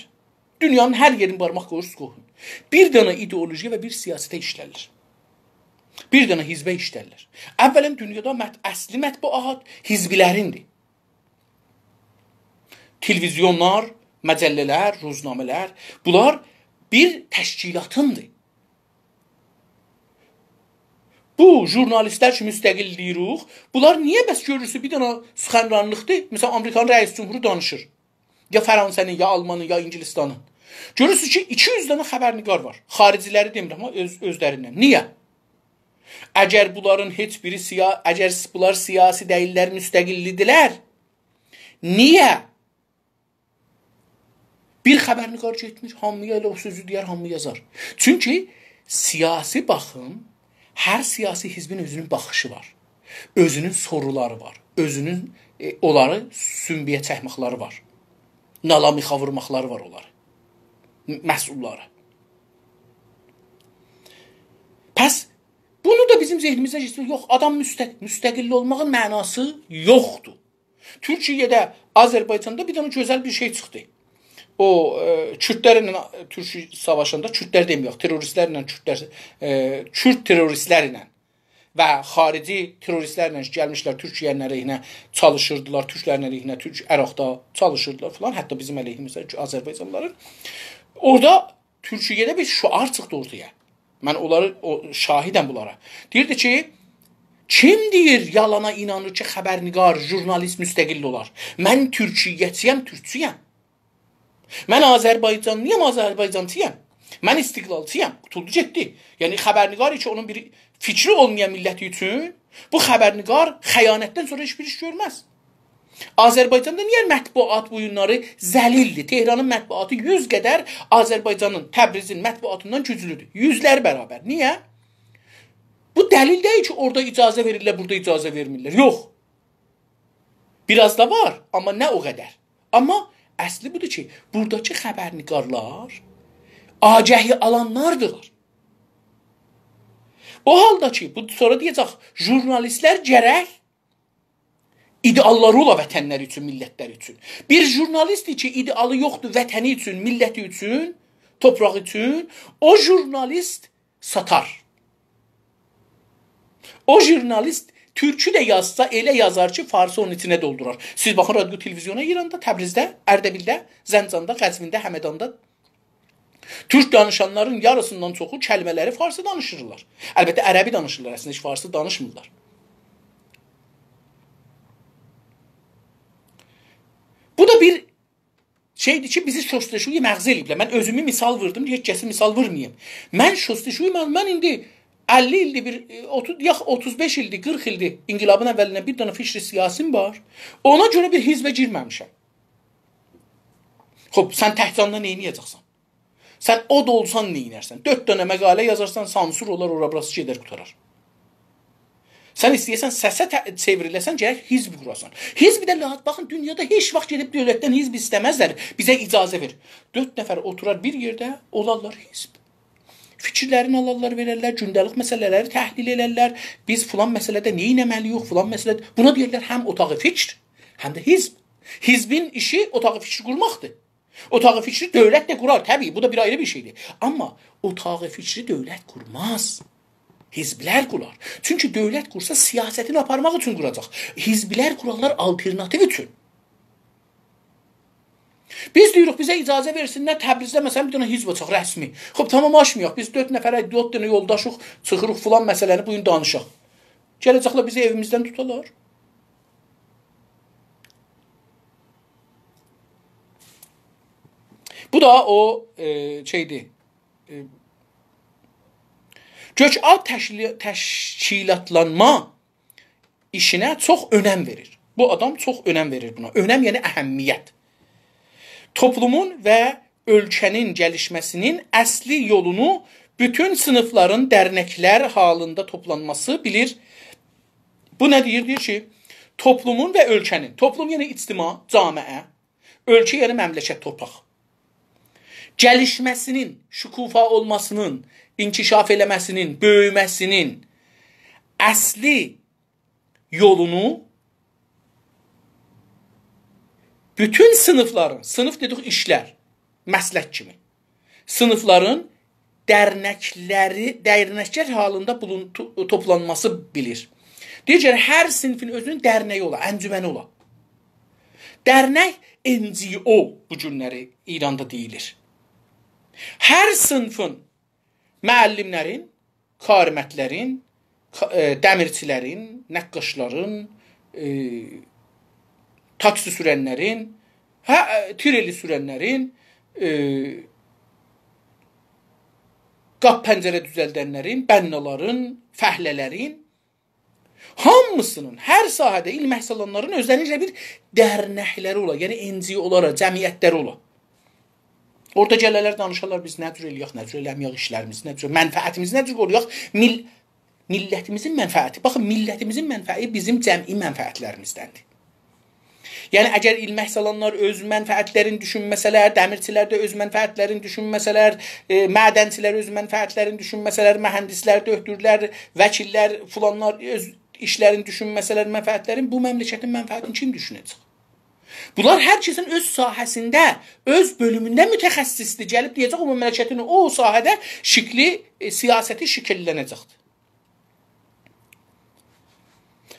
دونیانین هر یئرینی بارماق قویورسوز قویون، بیر دنه ایدئولوژی‌یه و بیر سیاسته ایشلرلر. بیر دنه حزبه ایشلرلر. اولا، دونیادا مط-، اصلی مطبوعات حزبلریندیر. تلویزیونلار، مجله‌لر، روزنامه‌لر، بونلار بیر تشکیلاتیندیر. بو ژورنالیستلر کی، مستقل دئییریک، بونلار نییه، بس گؤرورسونوز، بیر دنه سخنرانلیقدیر، مثلا، آمریکانین رئیس جمهورو دانیشیر، یا فرانسه‌نین، یا آلمانین، یا اینگیلیستانین. گؤرورسونوز کی، ایکی یوز دنه خبرنگار وار. خارجی‌لری دئمیرم، آمما اؤز-، اؤزلریندن. نییه؟ اگر بونلارین هئچ بیری سیا-، اگر بونلار سیاسی دئییللر، مستقل‌دیرلر، نییه بیر خبرنگار گئتمیر، هامی‌یا ائله او سؤزو دئیر، هامی یازار؟ چونکی سیاسی باخیم، هر سیاسی حزبین اؤزونون باخیشی وار. اؤزونون سورولاری وار. اؤزونون، ائ، اونلاری سومبه‌یه چکمکلری وار. نالا میخا وورماقلاری وار اونلاری. م-، مسئوللاری. پس بونو دا بیزیم ذهنیمیزه کئچیرک. یوخ، آدام مستق-، مستقل اولماغین معناسی یوخدور. تورکیه‌ده، آذربایجاندا بیر دنه گؤزل بیر شئی چیخدی. او، ائ، کوردلرله تورکو ساواشاندا، کوردلر دئمه‌یک، تروریستلرله کوردلر، ائ، کورد تروریستلرله و خارجی تروریستلرله گلمیشلر تورکیه‌نین علیهینه چالیشیردیلار، تورکلرین علیهینه، تورک عراقدا چالیشیردیلار فلان، حتی بیزیم علیهیمیزه کی، آذربایجانلیلارین. اورادا تورکیه‌ده بیر شعار چیخدی اورتایا. من اونلاری، او، شاهدم بونلارا. دئییردی کی، کیم دئییر یالانا اینانیر کی، خبرنگار، ژورنالیست مستقل اولار؟ من تورکیه‌چی‌یم، تورکچویم. من آذربایجانلی‌یام، آذربایجانچی‌یام. من استقلالچی‌یام. قوتولدو گئتدی. یعنی خبرنگار کی، اونون بیر فیکری اولمایان میللتی اوچون، بو خبرنگار خیانتدن سونرا هئچ بیر ایش گؤرمز. آذربایجاندا نییه مطبوعات بو گونلری ذلیلدیر؟ تهرانین مطبوعاتی یوز قدر آذربایجانین، تبریزین مطبوعاتیندان گوجلودور. یوزلر برابر. نییه؟ بو دلیل دئییل کی، اورادا اجازه وئریرلر، بورادا اجازه وئرمیرلر. یوخ. بیر آز دا وار، آمما نه او قدر. آمما اصلی بودور کی، بوراداکی خبرنگارلار آگهی آلانلاردیلار. او حالدا کی، بو سونرا دئیه‌جک، ژورنالیستلر گرک ایده‌آللاری اولا وطنلری اوچون، میللتلری اوچون. بیر ژورنالیست کی، ایده‌آلی یوخدور وطنی اوچون، میللتی اوچون، توپراغی اوچون، او ژورنالیست ساتار. او ژورنالیست تورکو ده یازسا، ائله یازار کی، فارسی اونون ایچینه دولدورار. سیز باخین، رادیو تلویزیونا ایراندا، تبریزده، اردبیلده، زنجاندا، قزوینده، همداندا تورک دانیشانلارین یاریسیندان چوخو کلمه‌لری فارسی دانیشیرلار. البته، عربی دانیشیرلار، اصلینده هئچ فارسی دانیشمیرلار. بو دا بیر شئیدیر کی، بیزی شستشوی مغز ائله‌ییبلر. من اؤزومو مثال ووردوم، دئیک کسی مثال وورماییم. من شستشوی مغز، من ایندی اللی ایلدیر بیر، ائ، اوتوز، یاخ، اوتوز بئش ایلدیر، قیرخ ایلدیر انقلابین اوّلیندن بیر دنه فکر سیاسیم وار. اونا گؤره بیر حزبه گیرمه‌میشم. خوب، سن تک جانینا نه ائده‌جکسن؟ سن اود اولسان نه ائدرسن؟ دؤرد دنه مقاله یازارسان، سانسور اولار، اورا بوراسی گئدر قوتارار. سن ایسته‌یه‌سن سسه ته-، چئوریله‌سن، گرک حزب قوراسان. حزب ده لازیم، باخین، دونیادا هئچ واخت گئدیب دؤولتدن حزب ایسته‌مزلر، بیزه اجازه وئر. دؤرد نفر اوتورار بیر یئرده، اولارلار حزب. فیکیرلرینی آلارلار، وئررلر، گونده‌لیک مسئله‌لری تحلیل ائلرلر. بیز فلان مسئله‌ده نه ائتمه‌لی‌ییک، فلان مسئله. بونا دئییرلر هم اتاق فکر، هم ده حزب. حزبین ایشی اتاق فکری قورماقدیر. اتاق فکری دؤولت ده قورار، طبیعی، بو دا بیر آیری بیر شئیدیر. آمما اتاق فکری دؤولت قورماز. حزبلر قورار. چونکی دؤولت قورسا، سیاستینی آپارماق اوچون قوراجاق. حزبلر قورارلار آلترناتیو اوچون. بیز دئییریک، بیزه اجازه وئرسینلر، تبریزده، مثلا، بیر دنه حزب آچاق، رسمی. خوب، تامام، آچمایاق. بیز دؤرد نفر، دؤرد دنه یولداشیق، چیخیریق، فلان مسئله‌نی بو گون دانیشاق. گله‌جکلر بیزی ائویمیزدن توتارلار. بو دا او، ائ، شئیدیر. ائ، گؤک‌آلپ تشکیل-، تشکیلاتلانما ایشینه چوخ اؤنم وئریر. بو آدام چوخ اؤنم وئریر بونا. اؤنم، یعنی اهمیت. توپلومون و اؤلکه‌نین گلیشمه‌سینین اصلی یولونو بوتون صینیفلارین درنکلر حالیندا توپلانماسی بیلیر. بو نه دئییر؟ دئییر کی، توپلومون و اؤلکه‌نین، توپلوم، یعنی اجتماع، جامعه، اؤلکه، یعنی مملکت، تورپاق. گلیشمه‌سینین، شکوفا اولماسینین، انکشاف ائله‌مه‌سینین، بؤیومه‌سینین اصلی یولونو بوتون صینیفلارین، صینیف دئدیک ایشلر، مسلک کیمی، صینیفلارین درنکلری، درنکلر حالیندا بولون-، تو-، توپلانماسی بیلیر. دئییر کی، هر صینیفین اؤزونون درنگی اولا، انجمنی اولا. درنک، ان جی او بو گونلری ایراندا دئییلیر. هر صینیفین معلملرین، کارمندلرین، کا-، ائ، دمیرچیلرین، نقاشلارین، ائ، تاکسی سورنلرین، هه، ائ، تریلی سورنلرین، ائ، قاپی پنجره دوزلدنلرین، بنّالارین، فعله‌لرین، هامیسینین، هر ساحه‌ده علم احسالانلارین اؤزلرینه بیر درنکلری اولا، یعنی ان جی اولاری، جمعیتلری اولا. اورادا گله‌لر، دانیشارلار، بیز نه جور ائله‌یک، نه جور ائله‌مه‌یک ایشلریمیزی، نه جور منفعتیمیزی نه جور قورویاق. میل-، میللتیمیزین منفعتی، باخین، میللتیمیزین منفعتی بیزیم جمعی منفعتلریمیزدندیر. یعنی، اگر علم احسالانلار اؤز منفعتلرینی دوشونمه‌سه‌لر، دمیرچیلر ده اؤز منفعتلرینی دوشونمه‌سه‌لر، ائ، معدنچیلر اؤز منفعتلرینی دوشونمه‌سه‌لر، مهندسلر، دؤکتورلر، وکیللر، فلانلار اؤز ایشلرینی دوشونمه‌سه‌لر، منفعتلرین، بو مملکتین منفعتینی کیم دوشونه‌جک؟ بونلار هر کسین اؤز ساحه‌سینده، اؤز بؤلومونده متخصصدیر. گلیب دئیه‌جک، او مملکتین او ساحه‌ده شکلی، ائ، سیاستی شکیللنه‌جکدیر.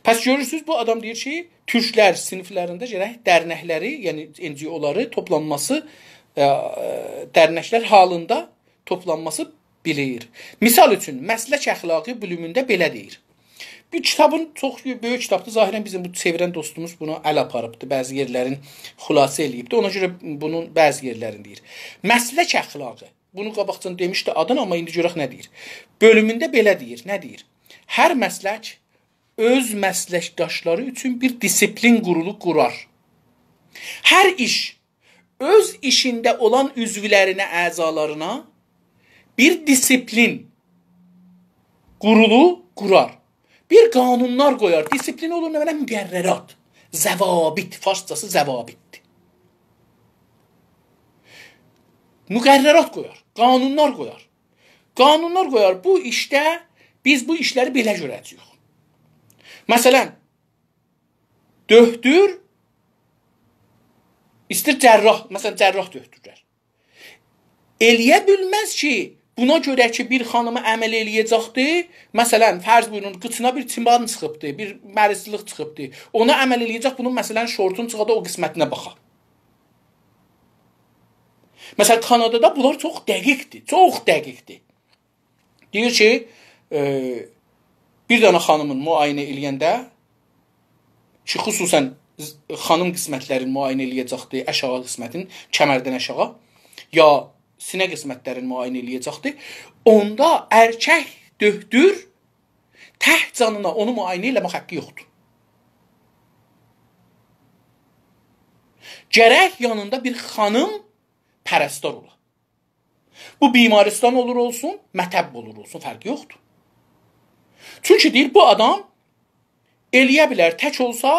پس گؤرورسونوز، بو آدام دئییر کی، تورکلر صینیفلرینده گرک درنکلری، یعنی ان جی اولاری توپلانماسی، ائ، ائ، درنکلر حالیندا توپلانماسی بیلیر. مثال اوچون، مسلک اخلاقی بؤلومونده بئله دئییر. بیر کیتابین، چوخ بؤیوک کیتابدیر. ظاهراً بیزیم بو چئویرن دوستوموز بونا ال آپاریبدی. بعضی یئرلرین خلاصه ائله‌ییبدی. اونا گؤره بونون بعضی یئرلرینی دئییر. مسلک اخلاقی. بونو قاباقجادان دئمیشدی آدین، آمما ایندی گؤرک نه دئییر. بؤلومونده بئله دئییر. نه دئییر؟ هر مسلک اؤز مسلکداشلاری اوچون بیر دیسیپلین قورولو قورار. هر ایش اؤز ایشینده اولان عضولرینه، اعضالارینا بیر دیسیپلین قورولو قورار. بیر قانونلار قویار. دیسیپلین اولور نه معنی؟ مقررات، ضوابط، فارسجاسی ضوابطدیر. مقررات قویار، قانونلار قویار. قانونلار قویار. بو ایشده بیز بو ایشلری بئله گؤره‌جه‌ییک. مثلاً، دؤکتور ایسته‌ییر جراح، مثلاً، جراح دؤکتورلر. ائلیه بیلمز کی، بونا گؤره کی، بیر خانیمی عمل ائلیه‌جکدی، مثلاً، فرض بویورون، قیچینا بیر چیمان چیخیبدی، بیر مریضلیق چیخیبدی. اونا عمل ائلیه‌جک، بونون، مثلاً، شورتون چیخادا او قسمتینه باخا. مثلاً، کانادادا بونلار چوخ دقیقدیر، چوخ دقیقدیر. دئییر کی، ائ، بیر دنه خانیمین معاینه ائله‌ینده کی، خصوصاً ز-، خانیم قسمتلرین معاینه ائله‌یه‌جکدی، آشاغی قسمتین، کمردن آشاغی، یا سینه قسمتلرین معاینه ائله‌یه‌جکدی، اوندا ائرکک دؤکتور تک جانینا اونو معاینه ائله‌مک حاققی یوخدور. گرک یانیندا بیر خانیم پرستار اولا. بو بیمارستان اولور اولسون، مطب اولور اولسون، فرقی یوخدور. چونکی دئییر، بو آدام ائلیه بیلر، تک اولسا،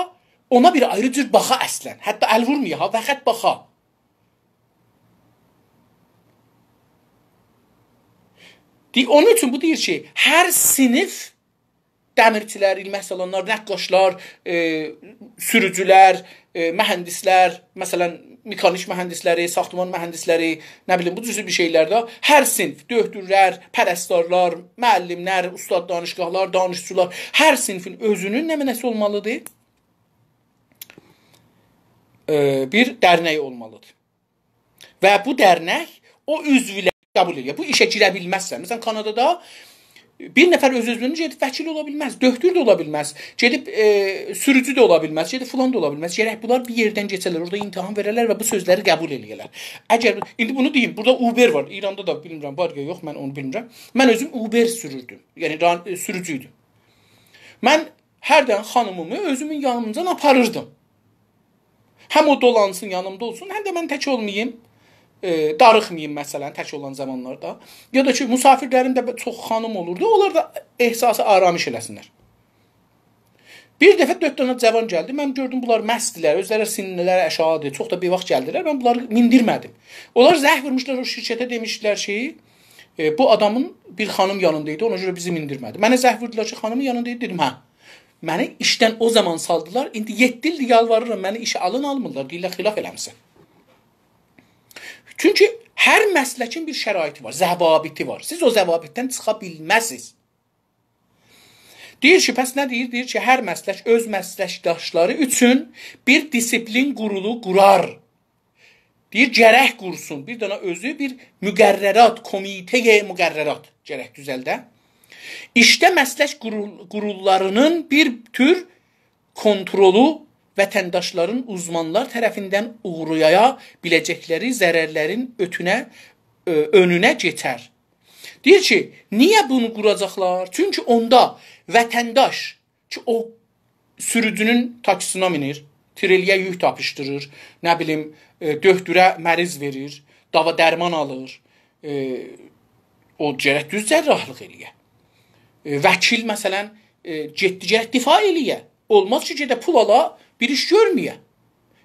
اونا بیر آیری جور باخا اصلاً. حتی ال وورمایا ها، فقط باخا. دئ-، اونون اوچون بو دئییر کی، هر صینیف دمیرچیلر، ایلمک سالانلار، نقاشلار، ائ، سوروجولر، ائ، مهندسلر، مثلاً، مکانیک مهندسلری، ساختمان مهندسلری، نه بیلیم، بو جور بیر شئیلر ده، هر صینیف، دؤکتورلر، پرستارلار، معلملر، استاد دانشگاهلار، دانشجولار، هر صینیفین اؤزونون نمنه‌سی اولمالیدیر؟ ائ، بیر درنگی اولمالیدیر. و بو درنک او عضولری قبول ائله‌ییر. بو ایشه گیره بیلمزسن. مثلاً، کانادادا بیر نفر اؤز-اؤزونو گئدیب وکیل اولا بیلمز، دؤکتور ده اولا بیلمز، گئدیب، ائ، سوروجو ده اولا بیلمز، گئدیب فلان دا اولا بیلمز. گرک بونلار بیر یئردن کئچه‌لر، اورادا امتحان وئره‌لر و بو سؤزلری قبول ائله‌یه‌لر. اگر، ایندی بونو دئییم، بورادا اوبر وار. ایراندا دا بیلمیرم، وار یا یوخ، من اونو بیلمیرم. من اؤزوم اوبر سوروردوم. یعنی، ران-، ائ، سوروجو ایدیم. من هردن خانیمیمی اؤزومون یانیمجان آپاریردیم. هم او دولانسین، یانیمدا اولسون، هم ده من تک اولماییم، ائ، داریخماییم، مثلاً، تک اولان زامانلاردا. یا دا کی، مسافرلریم ده چوخ خانیم اولوردو، اونلار دا احساس آرامش ائله‌سینلر. بیر دفعه دؤرد دنه جوان گلدی، من گؤردوم، بونلار مستدیلر، اؤزلری سنلری آشاغیدیر، چوخ دا بی‌واخت گلدیلر، من بونلاری میندیرمه‌دیم. اونلار زنگ وورموشلار او شرکته، دئمیشدیلر کی، ائ، بو آدامین بیر خانیم یانیندا ایدی، اونا گؤره بیزی میندیرمه‌دی. منه زنگ ووردولار کی، خانیمین یانیندا ایدی، دئدیم، هه. منی ایشدن او زامان سالدیلار، ایندی یئددی ایلدیر یالواریرام، منی ایشه آلین، آلمیرلار، دئییرلر، خلاف ائله‌میسن. چونکی هر مسلکین بیر شرایطی وار، ضوابطی وار. سیز او ضوابطدن چیخا بیلمزسینیز. دئییر کی، پس نه دئییر؟ دئییر کی، هر مسلک اؤز مسلکداشلاری اوچون بیر دیسیپلین قورولو قورار. دئییر، گرک قورسون. بیر دنه اؤزو بیر مقررات، کمیته‌ی مقررات گرک دوزلده. ایشده مسلک قورول-، قوروللارینین بیر تور کنترلو وطنداشلارین اوزمانلار طرفیندن اوغرایا بیله‌جکلری ضررلرین اؤتونه، اؤ، اؤنونه کئچر. دئییر کی، نییه بونو قوراجاقلار؟ چونکی اوندا وطنداش کی، او سوروجونون تاکسیسینا مینیر، تریلی‌یه یوک داپیشدیریر، نه بیلیم، ائ، دؤکتوره مریض وئریر، داوا درمان آلیر، ائ، او گرک دوز جراحلیق ائله‌یه. ائ، وکیل، مثلاً، ائ، گئتدی گرک دفاع ائله‌یه. اولماز کی، گئده پول آلا، بیر ایش گؤرمه‌یه.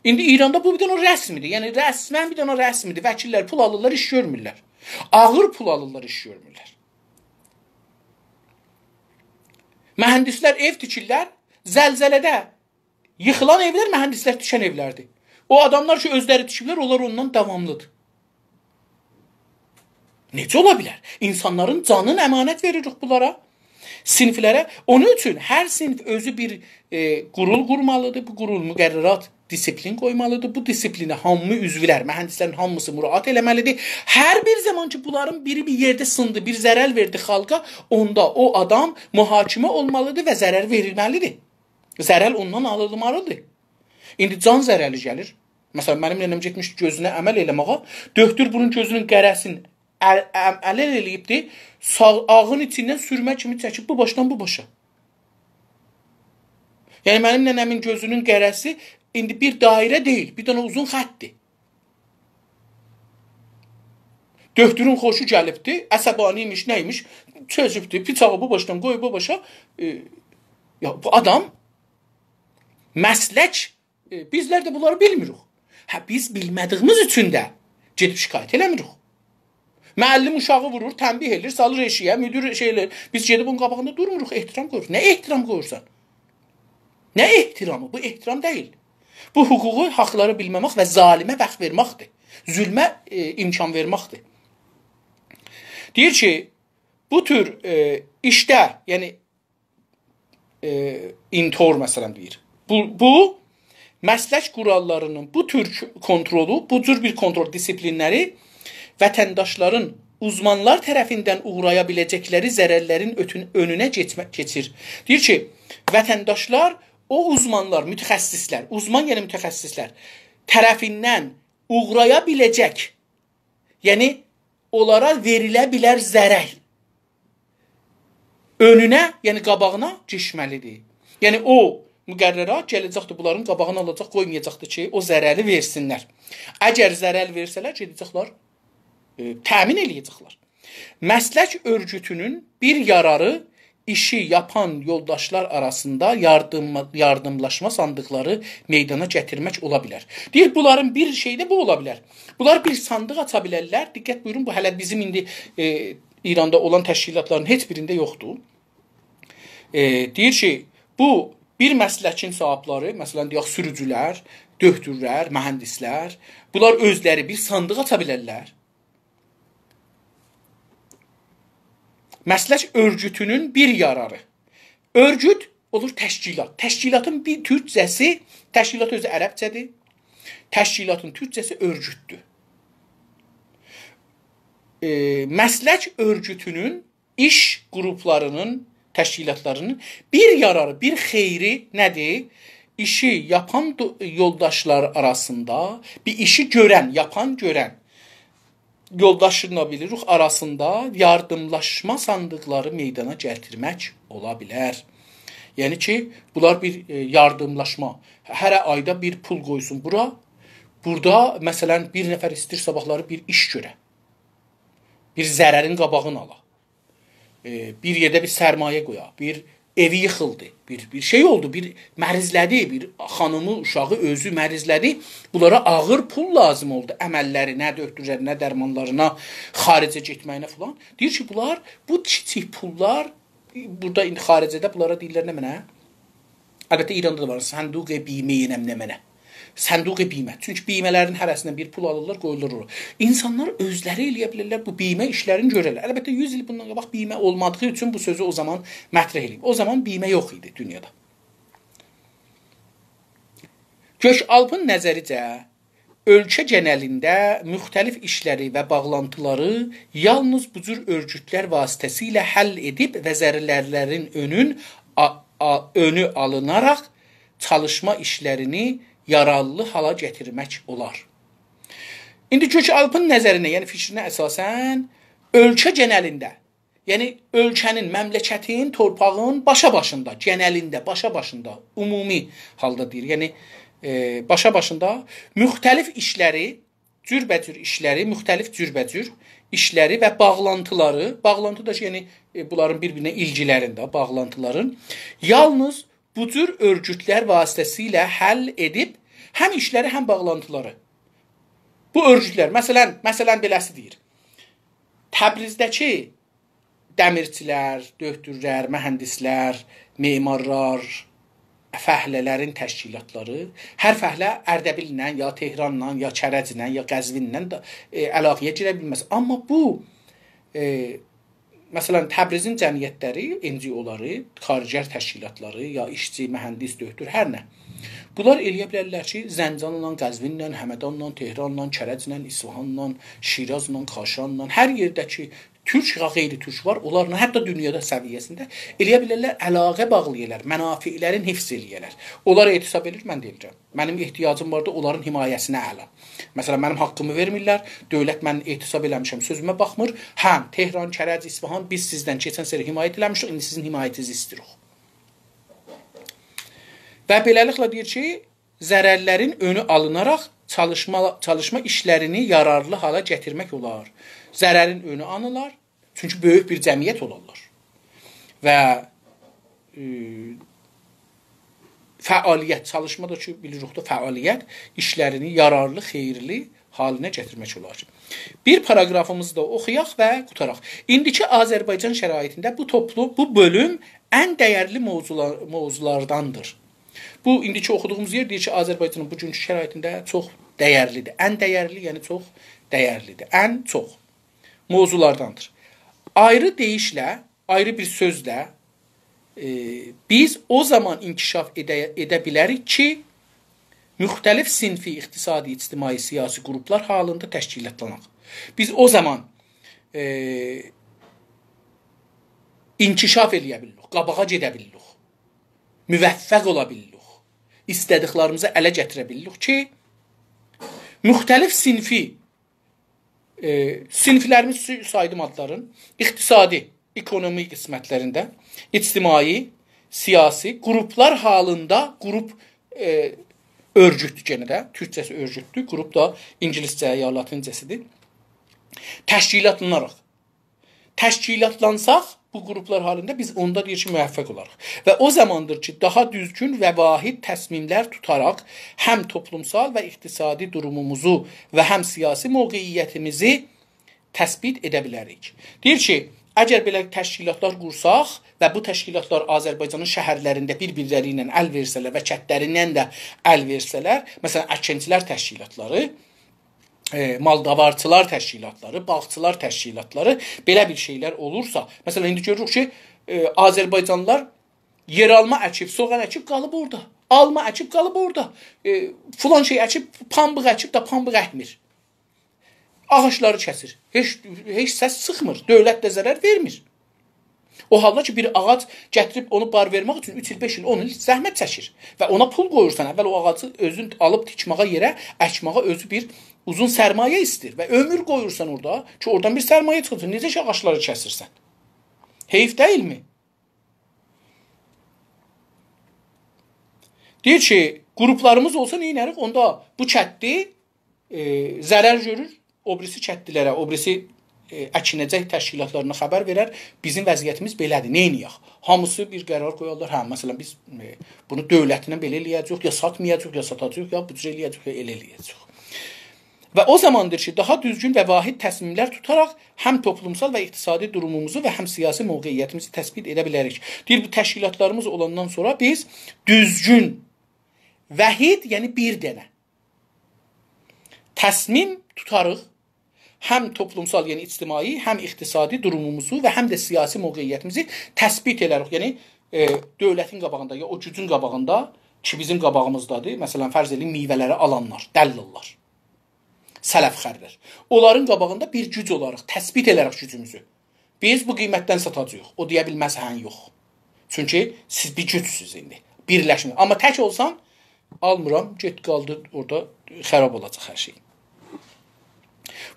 ایندی ایراندا بو بیر دنه رسمیدیر. یعنی، رسماً بیر دنه رسمیدیر. وکیللر پول آلیرلار، ایش گؤرمورلر. آغیر پول آلیرلار، ایش گؤرمورلر. مهندسلر ائو تیکیرلر، زلزله‌ده ییخیلان ائولر مهندسلر تیکن ائولردیر. او آداملار کی، اؤزلری تیکیبلر، اونلار اوندان داواملیدیر. نئجه اولا بیلر؟ اینسانلارین جانینی امانت وئریریک بونلارا. صینیفلره، اونون اوچون هر صینیف اؤزو بیر، ائ، قورول قورمالیدیر. بو قورول مقررات، دیسیپلین قویمالیدیر. بو دیسیپلینه هامی عضولر، مهندسلرین هامیسی مراجعت ائله‌مه‌لیدیر. هر بیر زامان کی، بونلارین بیری بیر یئرده سیندی، بیر ضرر وئردی خالقا، اوندا او آدام محاکمه اولمالیدیر و ضرر وئریلمه‌لیدیر. ضرر اوندان آلینمالیدیر. ایندی جان ضرری گلیر. مثلا، منیم ننه‌م گئتمیشدی گؤزونه عمل ائله‌مه‌یه. دؤکتور بونون گؤزونون قره‌سینی ال-، ام-، عمل ائله‌ییبدی. ساغ، آغین ایچیندن سورمه کیمی چکیب بو باشدان بو باشا. یعنی، منیم ننه‌مین گؤزونون قره‌سی ایندی بیر دایره دئییل، بیر دنه اوزون خطدیر. دؤکتورون خوشو گلیبدی، عصبانی ایمیش، نه ایمیش، چؤزوبدو، بیچاغی بو باشدان قویوب بو باشا. ائ، یا، بو آدام مسلک، ائ، بیزلر ده بونلاری بیلمیریک. هه، بیز بیلمه‌دیییمیز اوچون ده گئدیب شکایت ائله‌میریک. معلم اوشاغی وورور، تنبیه ائله‌ییر، سالیر ائشییه، مدیر شئی ائله‌ییر. بیز گئدیب اونون قاباغیندا دورموروق، احترام قویوروق. نه احترام قویورسان؟ نه احترامی؟ بو احترام دئییل. بو حقوقو، حاقلاری بیلمه‌مک و ظالمه واخت وئرمکدیر. ظلمه، ائ، امکان وئرمکدیر. دئییر کی، بو تور، ائ، ایشده، یعنی، ائ، اینطور، مثلا، دئییر. بو، بو مسلک قوراللاری‌نین بو تور کنترلو، بو جور بیر کنترل دیسیپلینلری وطنداشلارین اوزمانلار طرفیندن اوغرایا بیله‌جکلری ضررلرین اؤتون-، اؤنونه کئچمه-، کئچیر. دئییر کی، وطنداشلار، او اوزمانلار، متخصصلر، اوزمان یعنی متخصصلر طرفیندن اوغرایا بیله‌جک، یعنی اونلارا وئریله بیلر ضرر اؤنونه، یعنی قاباغینا کئچمه‌لیدیر. یعنی او مقررات گله‌جکدیر، بونلارین قاباغینی آلاجاق، قویمایاجاقدیر کی، او ضرری وئرسینلر. اگر ضرر وئرسه‌لر، گئده‌جکلر، ائ، تأمین ائله‌یه‌جکلر. مسلک اؤرگوتونون بیر یاراری ایشی یاپان یولداشلار آراسیندا یاردیم-، یاردیملاشما صاندیقلاری میدانا گتیرمک اولا بیلر. دئییر، بونلارین بیر شئیی ده بو اولا بیلر. بونلار بیر صاندیق آچا بیلرلر. دقت بویورون، بو هله بیزیم ایندی، ائ، ایراندا اولان تشکیلاتلارین هئچ بیرینده یوخدور. ائ، دئییر کی، بو بیر مسلکین صاحیبلری، مثلا، دئیک، سوروجولر، دؤکتورلر، مهندسلر، بونلار اؤزلری بیر صاندیق آچا بیلرلر. مسلک اؤرگوتونون بیر یاراری. اؤرگوت اولور تشکیلات. تشکیلاتین بیر تورکجه‌سی، تشکیلات اؤزو عربجه‌دیر. تشکیلاتین تورکجه‌سی اؤرگوتدور. ائ، مسلک اؤرگوتونون ایش قروپلاری‌نین، تشکیلاتلاری‌نین بیر یاراری، بیر خیری نه‌دیر؟ ایشی یاپان دو-، یولداشلار آراسیندا، بیر ایشی گؤرن، یاپان، گؤرن یولداشینلا بیلیریک آراسیندا یاردیملاشما صاندیقلاری میدانا گتیرمک اولا بیلر. یعنی کی، بونلار بیر، ائ، یاردیملاشما، هره آیدا بیر پول قویسون بورا، بورادا، مثلا، بیر نفر ایسته‌ییر صاباحلاری بیر ایش گؤره، بیر ضررین قاباغینی آلا، ائ، بیر یئرده بیر سرمایه قویا، بیر ائوی ییخیلدی، بیر، بیر شئی اولدو، بیر مریضله‌دی، بیر خانیمی، اوشاغی، اؤزو مریضله‌دی. بونلارا آغیر پول لازیم اولدو. عمللرینه، دؤکتورلرینه، درمانلارینا، خارجه گئتمه‌یینه فلان. دئییر کی، بونلار، بو کیچیک پوللار، بورادا ایندی خارجه‌ده بونلارا دئییرلر نمنه؟ البته، ایراندا دا وار. صندوق بیمه نمنه. صندوق بیمه. چونکی بیمه‌لرین هره‌سیندن بیر پول آلیرلار، قویورلار اورا. اینسانلار اؤزلری ائله‌یه بیلرلر، بو بیمه ایشلرینی گؤررلر. البته، یوز ایل بوندان قاباق بیمه اولمادیغی اوچون بو سؤزو او زامان مطرح ائله‌ییب. او زامان بیمه یوخ ایدی دونیادا. گؤک‌آلپین نظریجه، اؤلکه گئنلینده مختلف ایشلری و باغلانتیلاری یالنیز بو جور اؤرگوتلر واسطه‌سیله حل ائدیب و ضررلرین اؤنون آ-، آ-، اؤنو آلیناراق چالیشما ایشلرینی یارارلی حالا گتیرمک اولار. ایندی گؤک‌آلپین نظرینه، یعنی فیکرینه اساساً، اؤلکه گئنلینده، یعنی اؤلکه‌نین، مملکتین، تورپاغین باشا باشیندا، گئنلینده، باشا باشیندا، عمومی حالدا دئییر. یعنی، ائ، باشا باشیندا مختلف ایشلری، جوربه‌جور ایشلری، مختلف جوربه‌جور ایشلری و باغلانتیلاری، باغلانتی دا کی، یعنی، ائ، بونلارین بیر-بیرینه ایلگیلرین ده، باغلانتیلارین یالنیز بو جور اؤرگوتلر واسطه‌سیله حل ائدیب، هم ایشلری، هم باغلانتیلاری. بو اؤرگوتلر، مثلا، مثلا بئله‌سی دئییر، تبریزده‌کی دمیرچیلر، دؤکتورلر، مهندسلر، معمارلار، فعله‌لرین تشکیلاتلاری، هر فعله اردبیل‌له، یا تهرانلا، یا کرجله، یا قزوینله ده، ائ، علاقه‌یه گیره بیلمز. آمما بو، ائ، مثلا، تبریزین جمعیتلری، NGO-لاری، کارگر تشکیلاتلاری، یا ایشچی، مهندس، دؤکتور، هر نه. بونلار ائلیه بیلرلر کی، زنجانلا، قزوینله، همدانلا، تهرانلا، کرجله، اصفهانلا، شیرازلا، کاشانلا، هر یئرده کی تورک یا غیر تورک وار، اونلارلا حتی دونیادا سویه‌سینده ائلیه بیلرلر، علاقه باغلایالار، منافعلرین حفظ ائلیه‌لر. اونلارا اعتصاب ائدیر، من دئییرم. منیم احتیاجیم واردی اونلارین حمایه‌سینه، اعلا. مثلا، منیم حاققیمی وئرمیرلر، دؤولت، من اعتصاب ائله‌میشم، سؤزومه باخمیر. هم تهران، کرج، اصفهان، بیز سیزدن کئچن سری حمایت ائله‌میشدیک، ایندی سیزین حمایتینیزی ایستیریک. و بئله‌لیکله دئییر کی، ضررلرین اؤنو آلیناراق چالیشما، چالیشما ایشلرینی یارارلی حالا گتیرمک اولار. ضررین اؤنو آلینار، چونکی بؤیوک بیر جمعیت اولارلار. و، ائ، فعالیت، چالیشما دا کی، بیلیریک ده، فعالیت ایشلرینی یارارلی، خئییرلی حالینه گتیرمک اولار. بیر پاراگرافیمیزی دا اوخویاق و قوتاراق. ایندیکی آذربایجان شرایطینده بو توپلو، بو بؤلوم ان دیرلی موضوعلار، موضوعلارداندیر. بو، ایندیکی اوخودوغوموز یئر دئییر کی، آذربایجانین بوگونکو شرایطینده چوخ دیرلیدیر. ان دیرلی، یعنی چوخ دیرلیدیر. ان چوخ موضوعلارداندیر. آیری دئییشله، آیری بیر سؤزله، ائ، بیز او زامان انکشاف ائده، ائده بیلریک کی، مختلف صنفی، اقتصادی، اجتماعی، سیاسی قروپلار حالیندا تشکیلاتلاناق. بیز او زامان، ائ، انکشاف ائلیه بیلیریک، قاباغا گئده بیلیریک، موفق اولا بیلیریک، ایسته‌دیکلریمیزی اله گتیره بیلیریک کی، مختلف صنفی، ائ، صنفلریمیز سو-، سایدیم آدلارین، اقتصادی، اکونومی قسمتلرینده، اجتماعی، سیاسی قروپلار حالیندا، قروپ، ائ، اؤرگوتدور گئنه ده، تورکجه‌سی اؤرگوتدور، قروپ دا اینگیلیسجه یا لاتینجه‌سیدیر. تشکیلاتلاناراق، تشکیلاتلانساق، بو قروپلار حالیندا بیز اوندا دئییر کی، موفق اولاریق. و او زاماندیر کی، داها دوزگون و واحد تصمیملر توتاراق هم توپلومسال و اقتصادی دوروموموزو و هم سیاسی موقعیتیمیزی تثبیت ائده بیلریک. دئییر کی، اگر بئله تشکیلاتلار قورساق و بو تشکیلاتلار آذربایجانین شهرلرینده بیر-بیرلری ایله ال وئرسه‌لر و کندلریندن ده ال وئرسه‌لر، مثلا، اکینچیلر تشکیلاتلاری، ائ، مال‌داوارچیلار تشکیلاتلاری، باغچیلار تشکیلاتلاری، بئله بیر شئیلر اولورسا، مثلا، ایندی گؤروروک کی، ائ، آذربایجانلیلار یئرآلما اکیب، سوغان اکیب، قالیب اورادا. آلما اکیب، قالیب اورادا. ائ، فلان شئی اکیب، پامبیق اکیب، دا پامبیق اکمیر. آغاجلاری کسیر. هئچ، هئچ سس چیخمیر. دؤولت ده ضرر وئرمیر. او حالدا کی، بیر آغاج گتیریب اونو بار وئرمک اوچون اوچ ایل، بئش ایل، اون ایل زحمت چکیر. و اونا پول قویورسان، اول او آغاجی اؤزون آلیب تیکمه‌یه یئره، اکمه‌یه اؤزو بیر اوزون سرمایه ایسته‌ییر. و عؤمور قویورسان اورادا کی، اورادان بیر سرمایه چیخاجاق. نئجه کی، آغاجلاری کسیرسن؟ حیف دئییلمی؟ دئییر کی، قروپلاریمیز اولسا نئینریک؟ اوندا بو کندلی، ائ، ضرر گؤرور، او بیریسی کندلیلره، او بیریسی، ائ، اکینه‌جک تشکیلاتلارینا خبر وئرر، بیزیم وضعیتیمیز بئله‌دیر، نئینیه‌ک؟ هامیسی بیر قرار قویارلار، هه، مثلا، بیز، ائ، بونو دؤولتینن بئله ائلیه‌جه‌ییک، یا ساتمایاجاغیق، یا ساتاجاغیق، یا بودجه ائلیه‌جه‌ییک، یا ائله ائلیه‌جه‌ییک. و او زاماندیر کی، داها دوزگون و واحد تصمیملر توتاراق هم توپلومسال و اقتصادی دوروموموزو و هم سیاسی موقعیتیمیزی تثبیت ائده بیلریک. دئییر، بو تشکیلاتلاریمیز اولاندان سونرا بیز دوزگون، واحد، یعنی بیر دنه تصمیم توتاریق، هم توپلومسال، یعنی اجتماعی، هم اقتصادی دوروموموزو و هم ده سیاسی موقعیتیمیزی تثبیت ائدریک. یعنی، ائ، دؤولتین قاباغیندا، یا او گوجون قاباغیندا کی، بیزیم قاباغیمیزدادیر. مثلا، فرض ائدین، میوه‌لری آلانلار، دلاللار، سلف‌خرلر. اونلارین قاباغیندا بیر گوج اولاریق تثبیت ائدریک گوجوموزو. بیز بو قیمتدن ساتاجاغیق. او دئیه بیلمز، هه، یوخ. چونکی سیز بیر گوجسوز ایندی. بیرلشمه. آمما تک اولسان، آلمیرام، گئت قالدی اورادا، خراب اولاجاق هر شئی.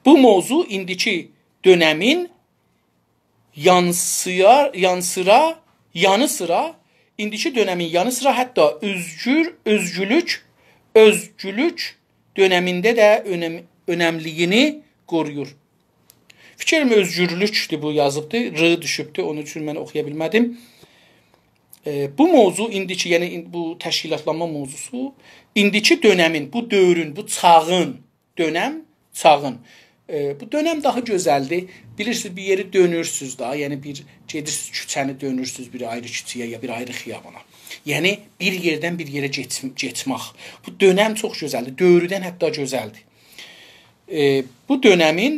بو موضوع ایندیکی دؤنمین یانسیار، یانسیرا، یانی سیرا، ایندیکی دؤنمین یانی سیرا حتی اؤزگور، اؤزگولوک، اؤزگولوک دؤنمینده ده اؤنم، اؤنملیگینی قورویور. فیکریم اؤزگورلوکدور بو یازیبدی، ر دوشوبدو، اونون اوچون من اوخویا بیلمه‌دیم. ائ، بو موضوع ایندیکی، یعنی این، بو تشکیلاتلانما موضوعسو، ایندیکی دؤنمین، بو دؤورون، بو چاغین، دؤنم، چاغین. ائ، بو دؤنم داها گؤزلدیر. بیلیرسینیز، بیر یئری دؤنورسوز دا، یعنی بیر گئدیرسینیز کوچه‌نی دؤنورسوز بیر آیری کوچه‌یه یا بیر آیری خیابانا. یعنی بیر یئردن بیر یئره گئچ، گئچمک. بو دؤنم چوخ گؤزلدیر. دؤوردن حتی گؤزلدیر. ائ، بو دؤنمین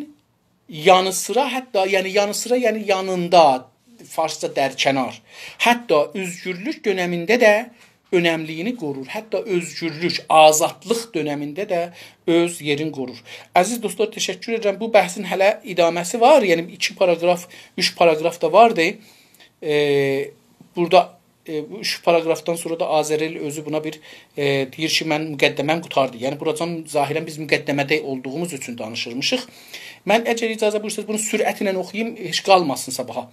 یانی سیرا، حتی، یعنی یانی سیرا، یعنی یانیندا، فارسجا در کنار. حتی اؤزگورلوک دؤنمینده ده اؤنملیگینی قورور. حتی اؤزگورلوک، آزادلیق دؤنمینده ده اؤز یئرین قورور. عزیز دوستلار، تشکر ائدیرم. بو بحثین هله ادامه‌سی وار. یعنی ایکی پاراگراف، اوچ پاراگراف دا واردی. ائ، بورادا، ائ، بو اوچ پاراگرافدان سونرا دا آذرایل اؤزو بونا بیر، ائ، دئییر کی، من مقدمه‌م قوتاردی. یعنی بوراجان ظاهراً بیز مقدمه‌ده اولدوغوموز اوچون دانیشیرمیشیق. من اگر اجازه بویورسانیز بونو سرعتله اوخویوم، هئچ قالماسین صاباحا.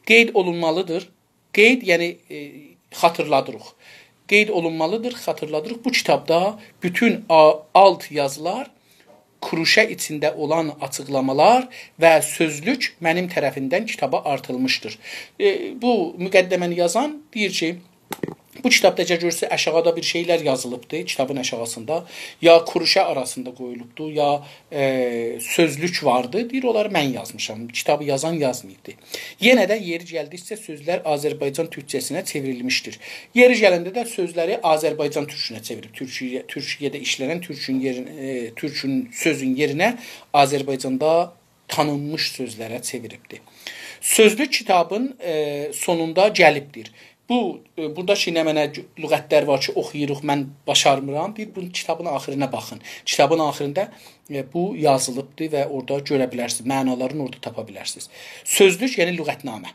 قید اولونمالیدیر. قید، یعنی، ائ، خاطیرلادیریق. قید اولونمالیدیر، خاطیرلادیریق. بو کیتابدا بوتون آ-، آلت یازیلار، کروشه ایچینده اولان آچیقلامالار و سؤزلوک منیم طرفیمدن کیتابا آرتیلمیشدیر. ائ، بو مقدمه‌نی یازان دئییر کی، بو کیتابدا اگر گؤرسه آشاغیدا بیر شئیلر یازیلیبدی، کیتابین آشاغیسیندا یا کروشه آراسیندا قویولوبدو، یا، ائ، سؤزلوک واردی. دئییر، اونلاری من یازمیشام. کیتابی یازان یازماییبدی. یئنه ده یئری گلدیکجه سؤزلر آذربایجان تورکجه‌سینه چئوریلمیشدیر. یئری گلنده ده سؤزلری آذربایجان تورکونه چئویریب، تورکیه، تورکیه‌ده ایشله‌نن تورکون یئرین-، ائ، تورکون سؤزون یئرینه آذربایجاندا تانینمیش سؤزلره چئویریبدیر. سؤزلوک کیتابین، ائ، سونوندا گلیبدیر. بو، ائ، بورادا کی، نمنه لغتلر وار کی، اوخویوروق، من باشارمیرام. دئییر، بو کیتابین آخیرینه باخین. کیتابین آخیرینده، ائ، بو یازیلیبدیر و اورادا گؤره بیلرسینیز، معنالارین اورادا تاپا بیلرسینیز. سؤزلوک، یعنی لغتنامه.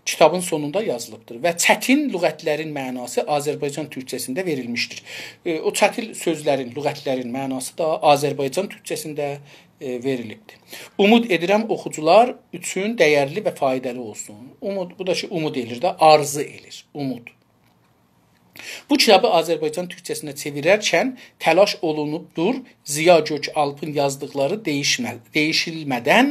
کیتابین سونوندا یازیلیبدیر و چتین لغتلرین معناسی آذربایجان تورکجه‌سینده وئریلمیشدیر. ائ، او چتین سؤزلرین، لغتلرین معناسی دا آذربایجان تورکجه‌سینده، ائ، وئریلیبدیر. اومود ائدیرم اوخوجولار اوچون دَیرلی و فایدالی اولسون. اومود، بو دا کی، اومود ائله‌ییر ده، آرزو ائله‌ییر، اومود. بو کیتابی آذربایجان تورکجه‌سینه چئویررکن تلاش اولونوبدور، ضیا گؤک‌آلپین یازدیقلاری دییشمه-، دییشیلمه‌دن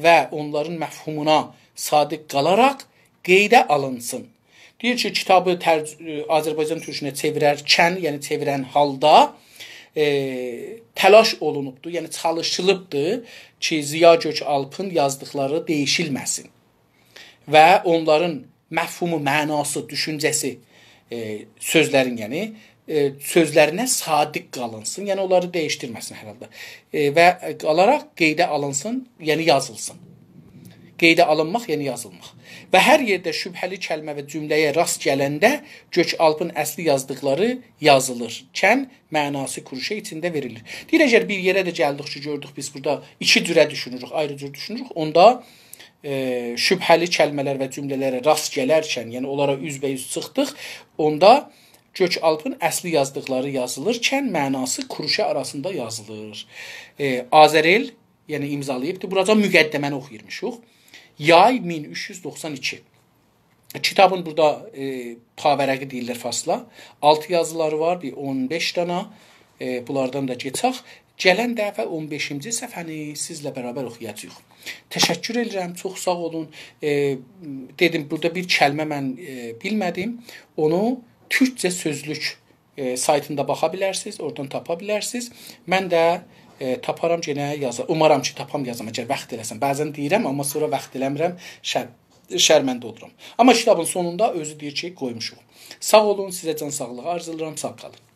و اونلارین مفهومونا صادق قالاراق قیده آلینسین. دئییر کی، کیتابی ترج-، آذربایجان تورکونه چئویررکن، یعنی چئویرن حالدا، ائ، تلاش اولونوبدور، یعنی چالیشیلیبدیر کی، ضیا گؤک‌آلپین یازدیقلاری دییشیلمه‌سین. و اونلارین مفهومو، معناسی، دوشونجه‌سی، ائ، سؤزلرین، یعنی، ائ، سؤزلرینه صادق قالینسین، یعنی اونلاری دییشدیرمه‌سین هر حالدا. ائ، و قالاراق قیده آلینسین، یعنی یازیلسین. قیده آلینماق، یعنی یازیلماق. و هر یئرده شبهه‌لی کلمه و جمله‌یه راست گلنده گؤک‌آلپین اصلی یازدیقلاری یازیلیرکن معناسی کروشه ایچینده وئریلیر. دئییر، اگر بیر یئره ده گلدیک کی، گؤردوک بیز بورادا ایکی جوره دوشونوروک، آیری جور دوشونوروک، اوندا، ائ، شبهه‌لی کلمه‌لر و جمله‌لره راست گلرکن، یعنی اونلارا اوزبه‌اوز چیخدیق، اوندا گؤک‌آلپین اصلی یازدیقلاری یازیلیرکن معناسی کروشه آراسیندا یازیلیر. ائ، آذرایل، یعنی امضالاییبدیر. بوراجان مقدمه‌نی اوخویورموشوق. یای مین اوچ یوز دوخسان ایکی. کیتابین بورادا، ائ، پاورقی دئییرلر فارسلا. آلتی یازیلاری وار، بیر اون بئش دانا. ائ، بونلاردان دا کئچک. گلن دفعه اون بئشینجی صفحه‌نی سیزله برابر اوخویاجاغیق. تشکر ائدیرم، چوخ ساغ اولون. ائ، دئدیم، بورادا بیر کلمه من، ائ، بیلمه‌دیم. اونو تورکجه سؤزلوک، ائ، سایتیندا باخا بیلرسینیز، اورادان تاپا بیلرسینیز. من ده، ائ، تاپارام، یئنه یازا-، اومارام کی، تاپام، یازام، اگر واخت ائله‌سم. بعضاً دئییرم، آمما سونرا واخت ائله‌میرم، شر-، شرمنده اولورام. آمما کیتابین سونوندا اؤزو دئییر کی، قویموشوق. ساغ اولون، سیزه جان ساغلیغی آرزولاییرام، ساغ قالین.